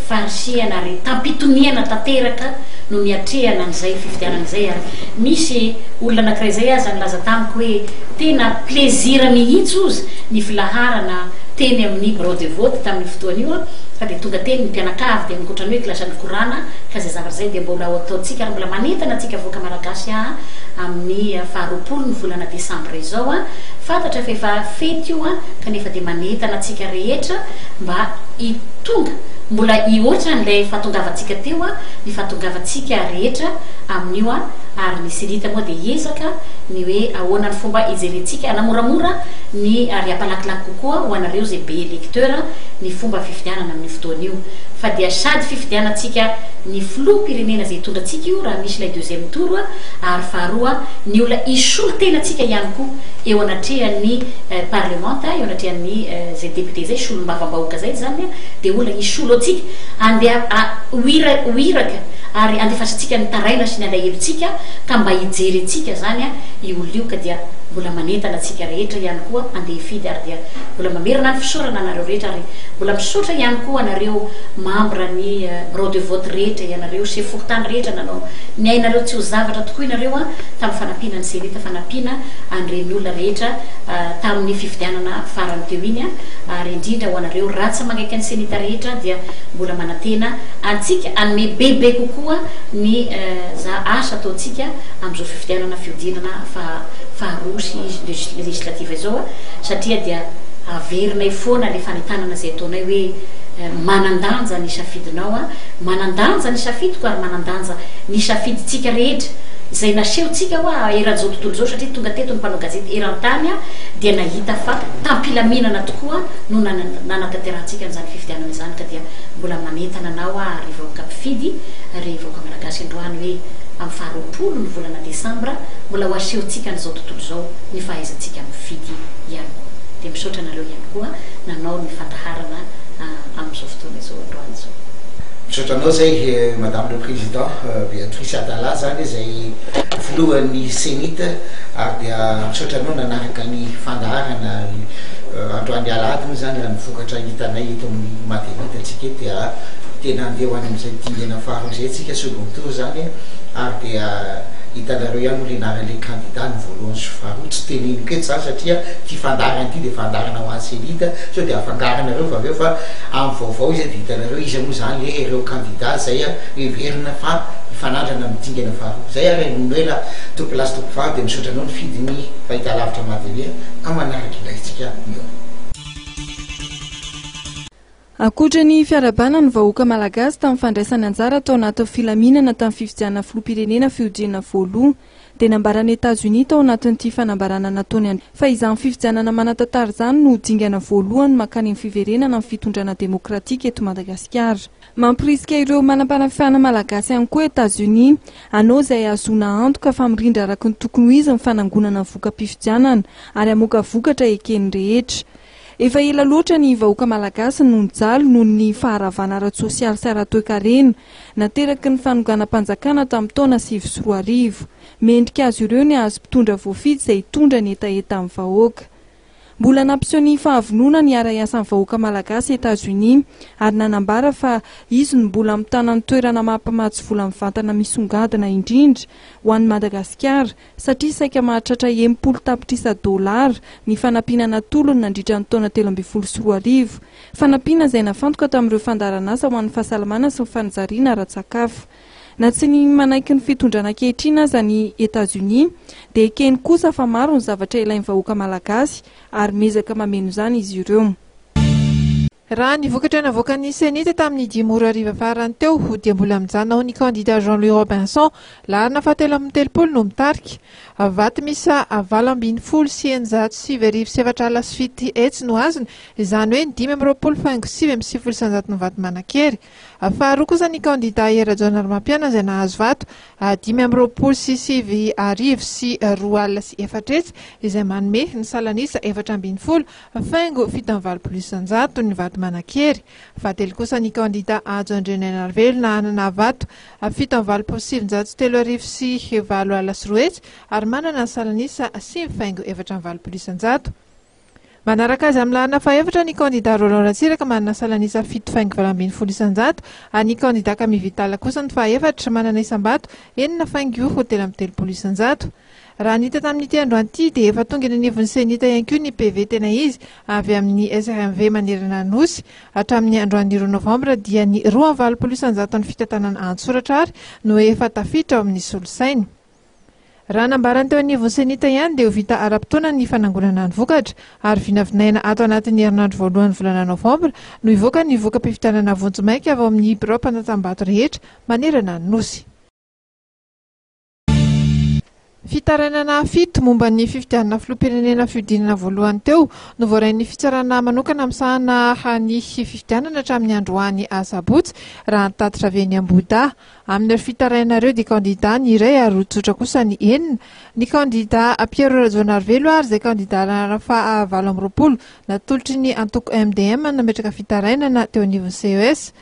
faharisihana ary tam-pitoniana tanteraka no niatrehana an'izay fifidianana izay ary misy olona anakiray izay aza nilaza tamiko hoe tena plaisir mihitsy ozy ny filaharana teny amin'ny birao de vote tamin'io fotoana io fa dia tonga teny ny mpianakavy dia ankoatran'ny hoe lasa nikorana ka izay zavatra izay dia mbola ho ataontsika ary mbola manentana antsika vahoaka malagasy aho amin'ny faha 20 ny volana desambra izao fantatra fa efa fety io kanefa dia manentana antsika rehetra mba hitonga mbola hihoatra an'ilay fahatongavantsika teo ny fahatongavantsika rehetra amin'io ary ny Cenit moa dia hiezaka ny hoe ahoana ny fomba hijerentsika hanamoramora ny ary hampalakilaky kokoa ho anareo izay be électeur ny fomba fifidianana amin'io fotoana io fa dia sady fifidianantsika ny filoham-pirenena izay hitondra antsika io raha misy ilay deuxième tour ary faharoa ny olona hisolo tena antsika ihany koa eo anatrehan'ny parlemanta eo anatrehan'ny izay député izay solombavambahoaka izay izany dia olona hisolo antsika andeha ho iraka ary andefasantsika ny taraina sy ny alahelontsika ka mba hijery antsika izany io olona io ka dia. mbola manentana antsika rehetra ihany koa andeha hifidy ary dia mbola mamerina ny fisaorana anareo rehetra ary mbola misaotra ihany koa anareo membre ny bureau de vote rehetra, ianareo chef fokontany rehetra nanao ny ainareo tsy ho zavatra tokoa ianareo an tamin'ny fanampiana ny cenit fanampiana an'ireny olona rehetra tamin'ny fifidianana farany teo iny an ary indrindra ho anareo ratsa mangaiky ny cenit rehetra dia mbola manantena antsika hanome bebe kokoa ny za asa ataontsika amin'izao fifidianana fihodinana faha faharoa sy législative izao a satria dia averinay foana le fanentanana izay ataonay hoe manan-danja ny safidinao a manan-danja ny safidiko ary manan-danja ny safidintsika rehetra izay nasehontsika hoa eran'izao tontolo izao satria tonga teto ny mpanao gazety eran-tany a dia nahita fa tam-pilaminana tokoa no nanatanterahantsika an'izany fifidianana izany ka dia mbola manentana anao aho ry vahoaka mpifidy ry vahoaka malagasy androany hoe amin'ny faha 20 ny volana desambra mbola ho asehontsika an'izao tontolo izao ny fahaizantsika mifidy ihany koa. Dia misaotra anareo ihany koa nanao ny fandaharana amin'izao fotoana izao androany izao. Misaotra anao zay Madame le Président Béatrice Atallah zany izay filohan'ny Cenit ary dia misaotra anao nanaraka ny fandaharana androany alahady moa zany raha ny vokatra hitanay eto amin'ny Matevita antsika eto dia tena andeha ho any amin'izay dingana faharoa izay tsika second tour zany ary dia hitanareo ihany moa le anaran'le candidat ny voalohany sy faharoa tsy teneniko eto zany satria ty fandaharana ity dia fandaharana ho an'ny Cenit sao dia afangaronareo fa avy eo fa amin'ny vaovao izy dia hitanareo iza moa zany le ireo candidat zay heverina fa hifanandrana amin'ny dingana faharoa zay ary Noela tompolahy sy tompovavy dia misaotra anao nifidy ny fahitalavitra Matv amin'ny manaraka indray tsika mihaona. Ankoatra ny fiarahabana ny vahoaka malagasy tamin'ny fandraisany anjara tao anatin'ny filaminana tamin'ny fifidianana filoham-pirenena fihodinana voalohany dia nambaran'i Etazonia tao anatin'ity fanambarana nataony androany fa izany fifidianana manan-tantara izany no dingana voalohany mankany amin'ny fiverenana amin'ny fitondrana demokratika eto Madagasikara. Mamporisika ireo manam-panafihana malagasy ihany koa Etazonia hanao izay hahazoana antoka fa mirindra araka ny tokony ho izy ny fanangonana ny voka-pifidianana ary hamoaka vokatra eken'ny rehetra. Efa ela loatra ny vahoaka malagasy no nijaly noho ny faharavana ara-tsosialy sy ara-toekarena nateraky ny fanonganam-panjakana tamin'ny taona 2009. Mendrika azy ireo ny hahazo mpitondra voafidy izay hitondra ny hetahetan'ny vahoaka. Mbola nampiseho ny fahavononany hiara-hiasa amin'ny vahoaka malagasy Etats-Unis ary nanambara fa izy no mbola mitana ny toerana maha mpamatsy vola mivantana misongadina indrindra ho an'i Madagasikara satria saika mahatratra 60 tapitrisa dolara ny fanampiana natolony nandritra ny taona 2013, fanampiana izay nafantoka tamin'ireo fandaharanasa ho an'ny fahasalamana sy ny fanajariana ara-tsakafo. Na tsy ny manaiky ny fitondrana ankehitriny aza ny Etazonia dia ekeny kosa fa maro ny zavatra ilain'ny vahoaka malagasy ary miezaka mameno izany izy ireo. Raha ny vokatra navoakan'ny Cenit tamin'ny dimy ora hariva farany teo dia mbola mijanona ho ny kandida Jean Louis Robinson, laharana fahatelo amby 30 no mitarika. Vato miisa 618 9047 no azony, izany hoe ny 25.99 ny vato manan-kery. Faharoa kosa ny kandida Hery Rajaonarimampianina izay nahazo vato 225 204 izay manome ny salanisa 14.87% ny vato manan-kery. Fahatelo kosa ny kandida Hajo Andrianainarivelo nanana vato 287 380 200 ary manana ny salanisa 9.84%. Manaraka azy amin'ny laharana fahefatra ny kandida Roland Ratsiraka manana salanisa 7.18% ary ny kandida Camille Vital kosa ny fahaefatra manana isam-bato 6.33%. Raha ny hita tamin'ity androany ity dia efa tonga eny anivon'ny Cenit ihany koa ny PV tena izy avy amin'ny SRMV manerana ny Nosy. Hatramin'ny androany 2 novambra dia ny 82% ny fitantanana an-tsoratra ary no efa tafiditra ao amin'ny solosaina. Raha nambarany teo anivon'ny Cenit ihany dia ho vita ara-potoana ny fanangonana ny vokatra ary vinavinaina ato anatin'ny herinandro voalohan'ny volana novambra no hivoaka ny voka-pifidianana vonjimaika avy ao amin'ny birao mpandatsam-bato rehetra manerana ny Nosy. Fitarainana fito momba ny fifidianana filoham-pirenena fihodinana voalohany teo no voarain'ny fitsarana manokana misahana ny fifidianana hatramin'ny androany asabotsy raha ny tatitra avy eny Ambohidahy. Amin'ireo fitarainana ireo dia kandida ny iray ary roa tsotra kosa ny enina. Ny kandida Pierrot Rajaonarivelo ary izay kandida laharana faha 28 natolotry ny antoko MDM no nametraka fitarainana teo anivon'ny CES.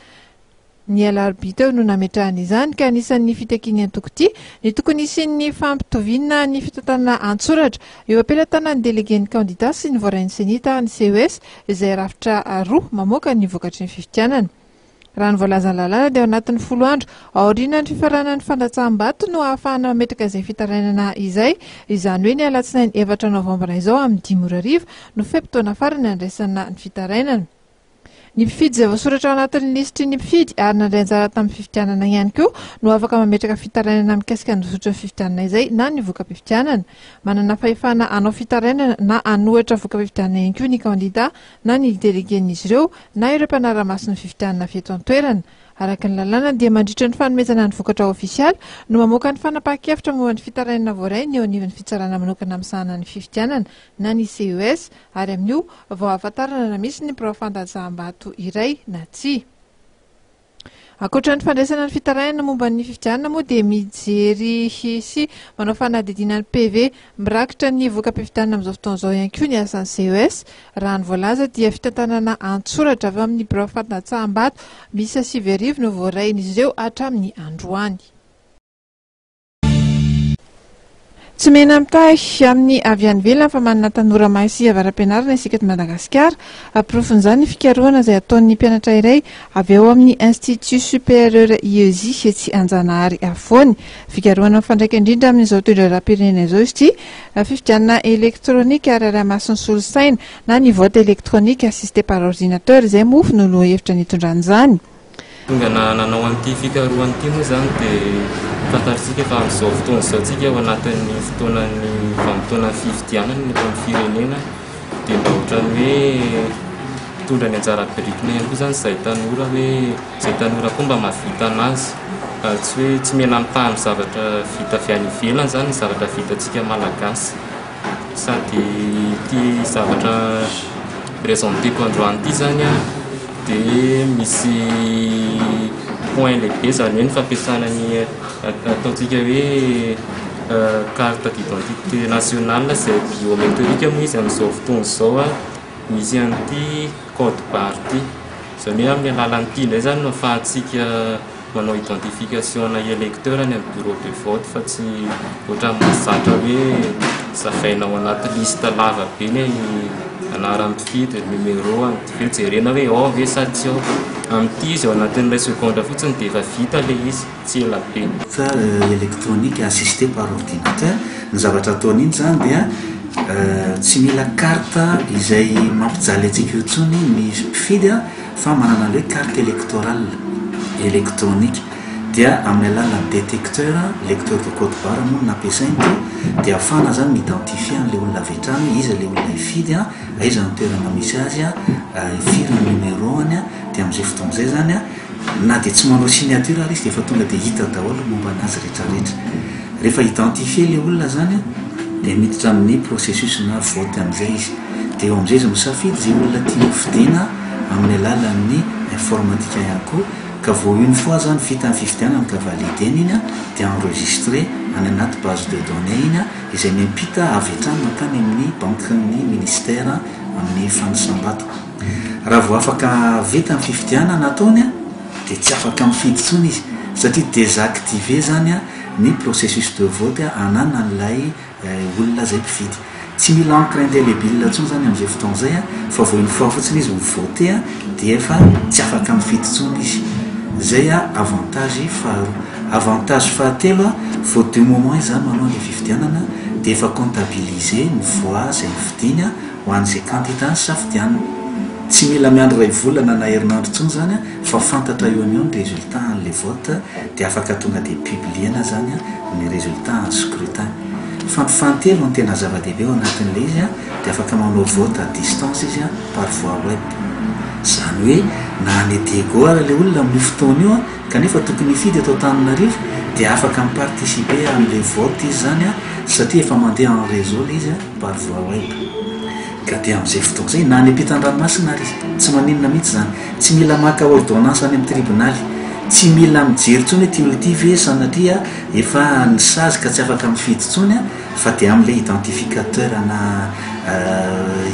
Ny alarobia teo no nametrahana izany ka anisan'ny fitakian'ny antoko ity ny tokony hisian'ny fampitoviana ny fitantanana an-tsoratra eo am-pelatanan'ny delegen'ny kandida sy ny voarain'ny Cenit ary ny CES izay rafitra roa mamoaka ny vokatry ny fifidianana. Raha ny voalazan'ny lalàna dia ao anatin'ny folo andro aorianan'ny fifaranan'ny fandatsaham-bato no ahafahana mametraka izay fitarainana izay, izany hoe ny alatsinainy efatra novambra izao amin'ny dimy ora hariva no fe-potoana farany handraisana ny fitarainana. Ny mpifidy izay voasoratra ao anatin'ny lisitry ny mpifidy ary nandray anjara tamin'ny fifidianana ihany koa no afaka mametraka fitarainana mikasika ny zotry ny fifidianana izay na ny voka-pifidianana. Manana fahefana hanao fitarainana na hanohitra voka-pifidianana ihany koa ny kandida na ny delegen'izy ireo na ireo mpanara-maso ny fifidianana avy eto an-toerana. Araka ny lalàna dia mandritra ny fanomezana ny vokatra ofisialy no mamoaka ny fanapahan-kevitra momba ny fitarainana voaray ny eo anivon'ny fitsarana manokana misahana ny fifidianana na ny CES ary amin'io vao ahafantarana na misy ny birao fandatsaham-bato iray na tsia. Ankoatra ny fandraisana ny fitarainana momba ny fifidianana moa dia mijery sy manao fanadihadiana ny PV mirakitra ny voka-pifidianana amin'izao fotoana izao ihany koa ny asan'ny CES. Raha ny voalaza dia fitantanana an-tsoratra avy amin'ny birao fandatsaham-bato miisa 9000 no voarain'izy ireo hatramin'ny androany. Tsy mena-mitahy amin'ny avy any ivelany fa manana tanora mahay sy avara-pianarana isika eto Madagasikara. Porofon'izany ny fikarohana izay ataon'ny mpianatra iray avy ao amin'ny Institut Supérieur IESI etsy Anjanahary afovoany. Fikarohana mifandraika indrindra amin'izao toe-draharaham-pirenena izao izy ity. Fifidianana elektronika ary arahi-mason'ny solosaina na ny vote électronique assisté par ordinateur izay moa no lohahevitra nitondrany izany. Tonga nanao an'ity fikarohana ity moa izany dia fantatr'tsika fa amin'izao fotoana izao tsika ao anatin'ny fotoanan'ny vanim-potoanan'ny fifidianana eto amin'ny firenena dia mba ohatran'ny hoe mitondra ny anjara birikiny ihany koa izany izahay tanora hoe izay tanora koa mba mahavita an'azy fa tsy hoe tsy mena-mitaha amin'ny zavatra vita avy any ivelany izany ny zavatra vitantsika malagasy. Sady ity zavatra présenteko androany ity zany an dia misy point lehibe izany hoe ny fampiasana ny ataontsika hoe carte d'identité nationale izay biométrique moa izy amin'izao fotoana izao an, misy an'ity code barre ity, izany hoe amin'ny alalan'ity indray izany no ahafahantsika manao identification ana électeur any amin'ny bureau de vote fa tsy ohatran'ny mahazatra hoe savaina ao anaty liste lava be ny anaran'ny mpifidy, numéro any, avy eo jerena hoe ao ve sa tsy ao. Amin'ity izy ao anatin'ny iray segondra fotsiny dia efa vita ilay izy, tsy ela be. Fa électronique assisté par ordinateur, ny zavatra ataony iny izany dia tsy mila carte izay mampijaly antsika io intsony ny mpifidy fa manana an'ilay hoe carte électorale électronique dia amin'ny alalan'ny détecteur, lecteur de code barre moa no nampiasainy teo, dia ahafahana izany mi-identifier an'ilay olona avy hatrany hoe iza ilay olona hifidy, aiza ny toerana misy azy, firy ny numéro-ny, dia amin'izay fotoana izay izany na dia tsy manao signature ary izy dia efa tonga dia hita daholo ny momba an'azy rehetra rehetra. Rehefa identifier ilay olona izany dia miditra amin'ny processus na vote amin'izay izy. Dia eo amin'izay izy misafidy izay olona tiany ho fidiana amin'ny alalan'ny informatique ihany koa ka vao une fois izany vita ny fifidianana ka valider-ny iny dia enregistrer any anaty base de données iny izay miampita avy hatrany mankany amin'ny banquen'ny ministère amin'ny fanisam-bato. Raha vao afaka vita ny fifidianana ataony dia tsy afaka mifidy intsony izy satria désactiver izany ny processus de vote ananan'ilay olona izay mpifidy. Tsy mila encre indelebile intsony izany amin'izay fotoana izay fa vao une fois fotsiny izy mi-voter dia efa tsy afaka mifidy intsony izy. Izay avantage faharoa. Avantage fahatelo, vao du moment izy izany manao ilay fifidianana dia efa comptabiliser ny voix izay nofidiny ho an'izay candidat nisafidianina. Tsy mila miandry iray volana na herinandro intsony izany fa fantatra eo no eo ny résultat an'ilay vote dia afaka tonga dia publier-na izany ny résultat an'ny scrutin. Fa ny fahatelo no tena zava-dehibe ao anatin'ilay izy dia afaka manao vote à distance izy par voie web. Izany hoe na any Diego ary ilay olona amin'io fotoana io kanefa tokony hifidy eto Antananarivo dia afaka mi-participer amin'ilay vote izy izany satria efa mandeha en réseau ilay izy par voie web. Ka dia amin'izay fotoana izay, na any ampitan-dranomasina ary izy, tsy maninona mihitsy izany. Tsy mila maka ordonnance any amin'ny tribonaly. Tsy mila mijery intsony hoe ity olona ity ve sanatria efa nisazy ka tsy afaka mifidy intsony fa dia amin'ilay identificateur ana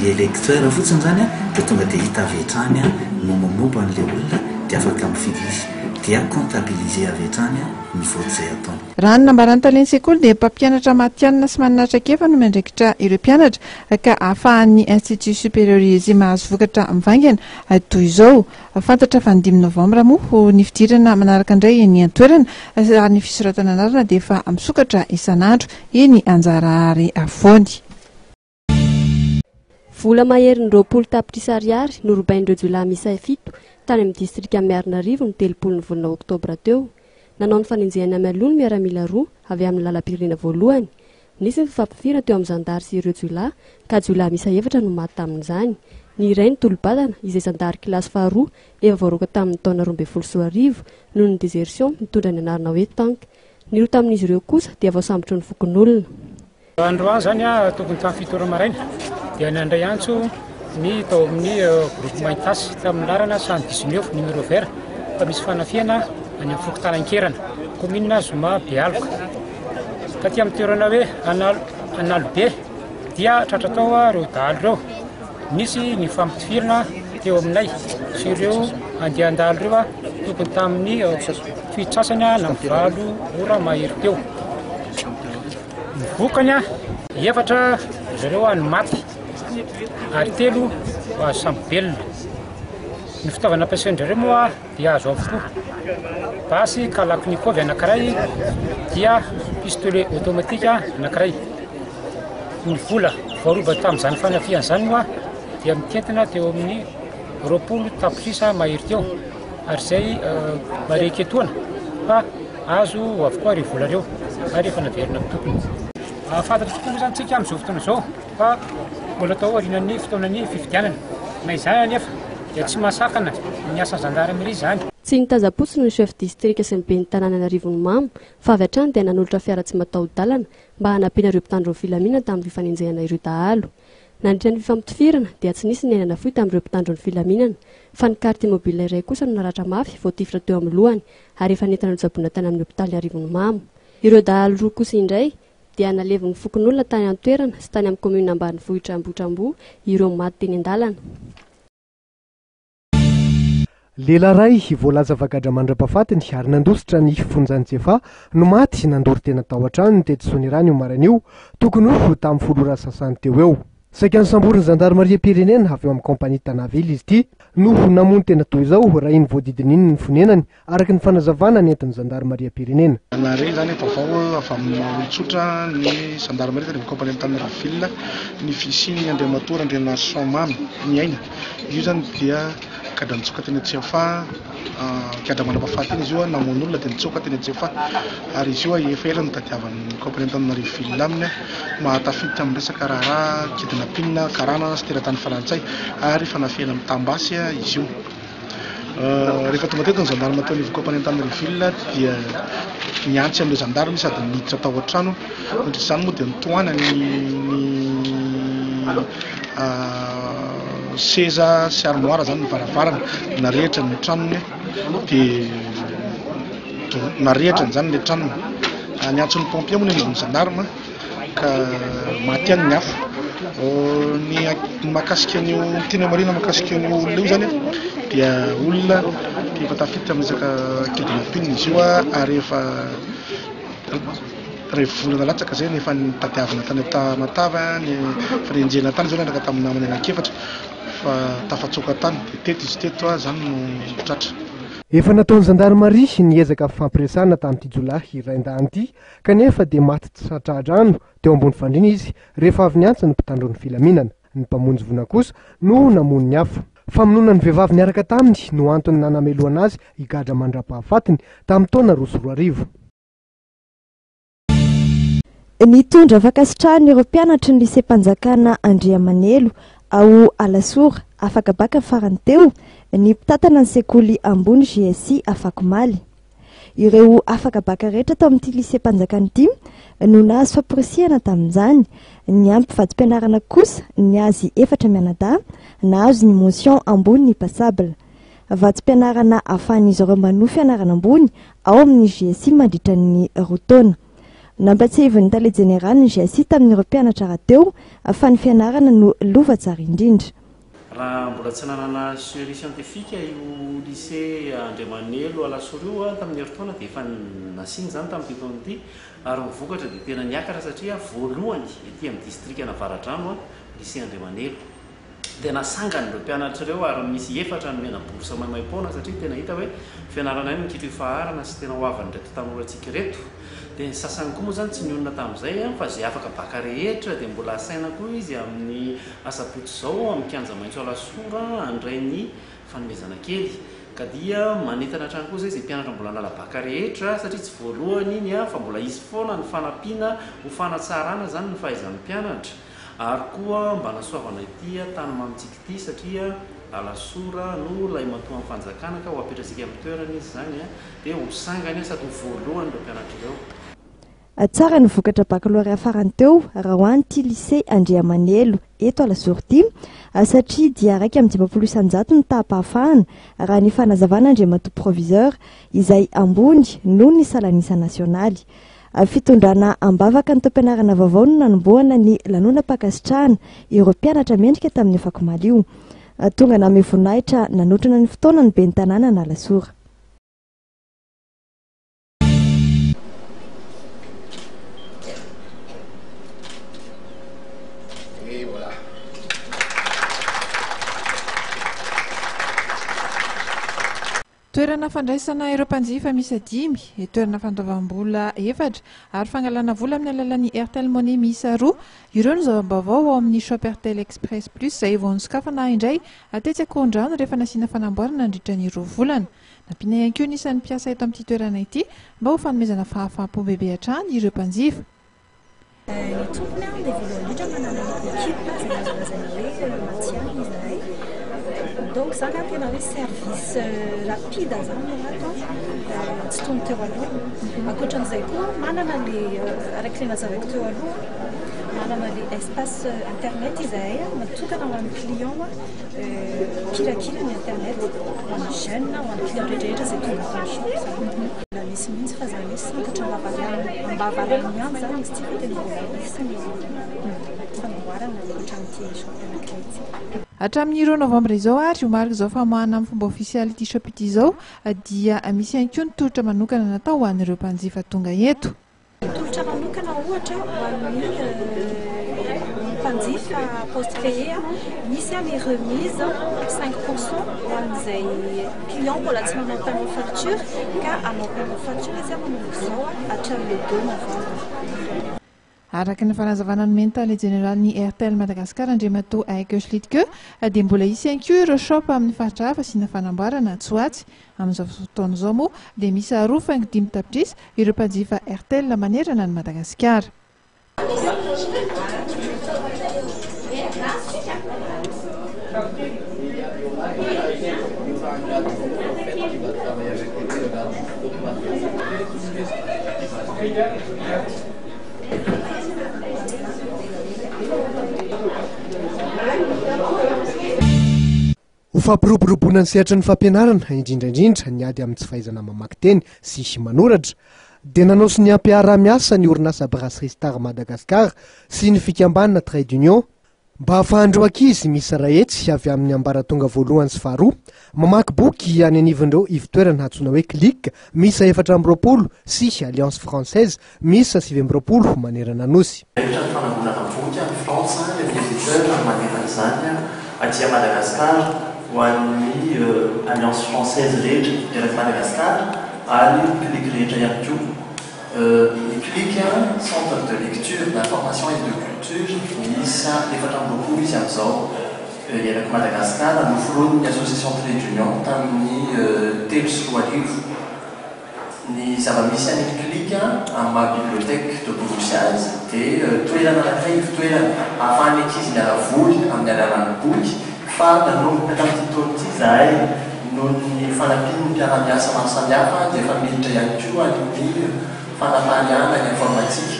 électeur fotsiny izany dia tonga dia hita avy hatrany ny mombamomba an'ilay olona dia afaka mifidy izy. dia comptabiliser avy hatrany ny vote izay ataony. Raha ny nambaran'ny talen'ny sekoly dia mpampianatra matihanina sy manana traikefa no miandraikitra ireo mpianatra ka ahafahan'ny Institut Supérieur IESI mahazo vokatra mivaingana toy izao. Fantatra fa ny dimy novambra moa ny fidirana manaraka indray eny an-toerana ary ny fisoratana anarana dia efa misokatra isan'andro eny Anjarahary afovoany. Vola maherin'ny 20 tapitrisa ariary norobain'ireo jiolahy miisa fito tany amin'ny distrikan'i Miarinarivo ny 30 ny volana oktobra teo. Nanao ny fanenjehana mialoha ny miaramila roa avy amin'ny lalam-pirenena voalohany. Nisy ny fifampifirana teo amin'ny zandary sy ireo jiolahy ka jiolahy miisa efatra no maty tamin'izany. Ny iray nitolo-batana, izay zandary kilasy faharoa efa voaroaka tamin'ny taona 2012 noho ny désertion mitondra ny anarana hoe Tank. Ny roa tamin'izy ireo kosa dia voasambotry ny fokonolona. Androany izany tokony tamin'ny fito ora maraina dia nandray antso ny tao amin'ny groupement Itasy tamin'ny laharana 119 numéro vert fa misy fanafihana any amin'ny fokontany Ankerana, commune Zoma Bealoka. Taty amin'ny toerana hoe Analobe dia tratra tao ireo dahalo ireo. Nisy ny fampitifirana teo aminay sy ireo andian-dahalo ireo tokony tamin'ny fito sasany na 8 ora mahery teo. Ny vokany, efatra zareo no maty ary telo azo sambo-belona. Ny fitaovana ampiasain-dry zareo moa dia azo avokoa. Basy kalachnikov anankiray dia pistolet automatique anankiray. Ny vola voaroba tamin'izany fanafihana izany moa dia mitentina teo amin'ny 20 tapitrisa mahery teo ary izay marihiko etoana fa azo avokoa ireo vola ireo ary efa naverina amin'ny tompony. Fantatra tokoa moa izany tsika amin'izao fotoana izao fa mbola atao aorianan'ny fotoanan'ny fifidianana. Na izany anefa dia tsy mahasakana ny asan'ny zandarimeria izany. Tsy nitazam-potsiny ny chef distrika sy ny ben'ny tanànan'Arivonimamo fa avy hatrany dia nanolotra fiara tsy mataho-dalana mba hanampiana ireo mpitandro ny filaminana tamin'ny fifanenjehana ireo dahalo. Nandritra ny fifampitifirana dia tsy nisy ny aina nafoy tamin'ireo mpitandro ny filaminana fa ny carte mobile iray kosa no naratra mafy voatifitra teo amin'ny lohany ary efa nentina notsaboina tany amin'ny hopitaly Arivonimamo. Ireo dahalo roa kosa indray dia nalevin'ny fokonolona tany an-toerana sy tany amin'ny kaominina ambanivohitra Ambohitramboa ireo maty teny an-dalana. Lehilahy iray voalaza fa gadra mandra-pahafatiny ary nandositra ny fonjan'i Tsiafahy no maty nandoro tena tao an-tranony teto Soanierana io maraina io, tokony ho tamin'ny folo ora sasany teo ho eo. Saika nosamborin'ny zandarimariam-pirenena avy ao amin'ny kaompania Tanavily izy ity no namono tena toy izao raha iny voadidina iny ny fonenany, araka ny fanazavana nentin'ny zandarimariam-pirenena. Nahare izany vaovao avy amin'ny olon-tsotra ny zandarimaria tany amin'ny kaompania Antananarivo Ville ny fisian'ny Andriamatoa Randrianarison Mamy Niaina. Io izany dia gadra nitsoaka teny Tsiafahy, gadra manam-pahafaty iny izy io, namono olona dia nitsoaka teny Tsiafahy ary izy io efa ela notadiavan'ny kaompania Antananarivo Ville aminy mahatafiditra amin'ny resaka raharaha kidnapping karana sy teratany frantsay ary fanafihana mitam-basy izy io. Rehefa tonga teto ny zandarma teo anivon'ny kaompania Antananarivo Ville dia niantsy an'ireo zandarma izy sady niditra tao an-trano. Nandritra izany moa dia nitohanany ny seza sy armoire izany ny varavarana, narehitra ny tranony dia narehitra izany ilay tranony. Niantso ny pompier moa ny anivon'ny zandarma. ka maty ihany ny afo. Ny mahakasika an'io, ny tiana marihina mahakasika an'io olona io izany dia olona efa tafiditra amin'ny resaka kidnapping izy io ary efa iray volana latsaka izay no efa nitadiavina tany Tamatave, efa nenjehina tany izy io niaraka tamin'ny namany anankiefatra fa tafatsoaka tany dia teto izy teto izany no tratra. Efa nataon'ny zandarimaria ny ezaka fifampiresahana tamin'ity jiolahy rain-dahiny ity Kanefa dia maty tsy tra-drano teo ambony fandriana izy rehefa avy niantso ny mpitandro ny filaminana. Ny mpamonjy voina kosa no namono ny afo. Famonoana ny vehivavy niaraka taminy no antony nanamelohana azy higadra mandra-pahafatiny tamin'ny taona 2002. Nitondra fankasitrahana ireo mpianatry ny liseam-panjakana Andriamanelo ao Alasora afaka baka farany teo ny mpitantana ny sekoly ambony GSI afakomaly. Ireo afaka baka rehetra tao amin'ity liseam-panjakana ity no nahazo famporisihana tamin'izany. Niampy vatsim-pianarana kosa ny azy efatra mianadahy nahazo ny mention ambony ny passable. Vatsim-pianarana ahafahan'izy ireo manohy fianarana ambony ao amin'ny GSI mandritra ny roa taona. Nampatsiahivin'ny tale jeneralin'ny GSI tamin'ireo mpianatra rahateo fa ny fianarana no lova tsara indrindra. Raha mbola tsy nanana série scientifique io lycée Andriamanelo Alasora io tamin'ny herintaona dia efa nasiana izany tamin'ity taona ity ary ny vokatra dia tena niakatra satria voalohany ety amin'ny distrikan'Avaradrano lycée Andriamanelo. Tena sangany ireo mpianatra ireo ary misy efatra nomena bourse maimaimpoana satria tena hita hoe fianarana ihany ny kitro ifaharana sy tena ho avin'ireto tanorantsika ireto. Dia ny sasany koa moa izany tsy nionona tamin'izay fa izay afaka baka rehetra dia mbola asaina koa izy amin'ny asabotsy izao ao amin'ny kianja maitso Alasora handray ny fanomezana kely. Ka dia manentana hatrany koa izay izay mpianatra mbola hanala baka rehetra satria tsy voalohany iny fa mbola hisy foana ny fanampiana ho fanatsarana izany ny fahaizan'ny mpianatra. Ary koa mba nasoavana ity tany mamintsika ity satria Alasora no lahimatoan'ny fanjakana ka ho apetratsika amin'ny toerany izy izany dia ho sangany sady ho voalohany ireo mpianatra ireo. Tsara ny vokatra bakalorea farany teo raha ho an'ity lycée Andriamanelo eto Alasora ity satria dia 51% ny taham-pahafahana raha ny fanazavan'Andriamatoa Proviseur izay ambony noho ny salan'isa nasionaly. Fitondrana am-bavaka ny taom-pianarana vaovao no nanombohana ny lanonam-pankasitrahana ireo mpianatra mendrika tamin'ny afakomaly io. Tonga nanome voninahitra nanotrona ny fotoana ny ben'ny tanàna Analasora. Toerana fandraisana ireo mpanjifa miisa dimy, toerana fandoavam-bola efatra ary fangalana vola amin'ny alalan'ny Airtel Money miisa roa. Ireo no zava-baovao ao amin'ny Shop Airtel Express Plus izay vao nosokafana indray tetsy Ankohondrano rehefa nasiana fanamboarana nandritra ny roa volana. Nampiana ihany koa ny isan'ny mpiasa eto amin'ity toerana ity mba ho fanomezana fahafaham-po bebe hatrany ireo mpanjifa. Ny tompony dia voalohany indrindra manana équipe izay azo lazaina hoe matihanina izahay. Donc izany an, tena hoe service rapide izany no ato an, tsy toy ny teo aloha. Ankoatran'izay koa manana le araka ilay nazavaiko teo aloha, manana le espace internet izahay natokana ho an'ny client mpikirakira ny internet, ho an'ny jeune, ho an'ny client rehetra rehetra izay tonga ato amin'ny shop izany. Mbola misy mihitsy fa izany hoe santatra ambavarano ihany izany izy ity fa tena mbola misy ny fanamboarana ohatran'ity shop anankiray ity. Hatramin'ny roa novambra izao ary ho marik'izao famoahana amin'ny fomba ofisialy ity shop ity izao dia misy ihany koa ny tolotra manokana natao ho an'ireo mpanjifa tonga eto. Tolotra manokana ohatra ho an'ny mpanjifa poste payé, misy ny remise 5% ho an'izay client mbola tsy nanao paiement facture ka hanao paiement facture izy manomboka izao hatramin'ny le 2 novembre. Araka ny fanazavana nomen'ny tale jeneralin'ny Airtel Madagascar Andriamatoa Heike Schlittke dia mbola hisy ihany koa ireo shop amin'ny faritra hafa asiana fanamboarana atsy ho atsy. Amin'izao fotoana izao moa dia miisa 2,5 tapitrisa ireo mpanjifa Airtel manerana an'i Madagasikara. Ho fampiroboroboana ny sehatry ny fampianarana, indrindra indrindra ny ady amin'ny tsy fahaizana mamaky teny sy manoratra, dia nanao sonia mpiara-miasa ny orinasa Brasserie Star Madagascar sy ny fikambanana Trait d'Union mba hahafahan'ireo ankizy miisa 100 avy amin'ny ambaratonga voalohany sy faharoa mamaky boky any anivon'ireo ivotoerana antsoina hoe Clic miisa 24 sy Alliance Française miisa 29 manerana Nosy. Raikitra ny fanangonana boky any Frantsa, ny éditeur manerana izany aty Madagascar ho an'ny Alliance Française rehetra eran'i Madagascar ary ny clic rehetra ihany koa. Ny clic, Centre de lecture, d'information et de culture, miisa 24 izy amin'izao eran'i Madagascar, noforonin'ny Association Trait d'Union tamin'ny 2003. Ny zava-misy any Clic amin'ny maha bibliothèque de Borussia azy dia toerana anankiray ivotoerana ahafahan'ny ankizy miala voly amin'ny alalan'ny boky fa nanomboka tamin'ity taona ity izahay noho ny fanampian'ny mpiara-miasa maro samihafa dia efa miditra ihany koa any amin'ny fanapariahana ny informatique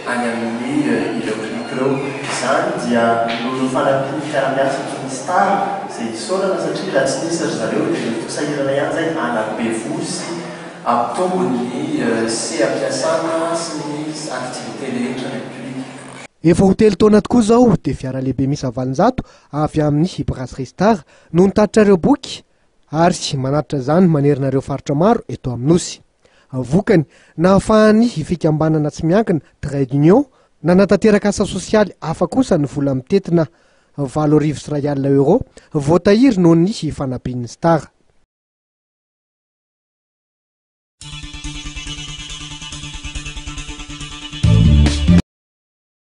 any amin'ny ireo clic ireo. Izany dia noho ny fanampian'ny mpiara-miasa toy ny Star izay isaorana satria raha tsy nisy ry zareo dia mety ho sahirana ihany izay hanabe voho sy hampitombo ny seha-piasana sy ny activité rehetra any amin'ny clic. Efa ho telo taona tokoa izao dia fiara lehibe miisa 800 avy amin'ny Brasserie Star no nitatitra ireo boky ary manatitra izany manerana ireo faritra maro eto amin'ny Nosy. Vokany, nahafahan'ny fikambanana tsy miankina Trait d'Union nanatanteraka asa sosialy hafa kosa ny vola mitentina 14 euros voatahiry noho ny fanampian'ny Star.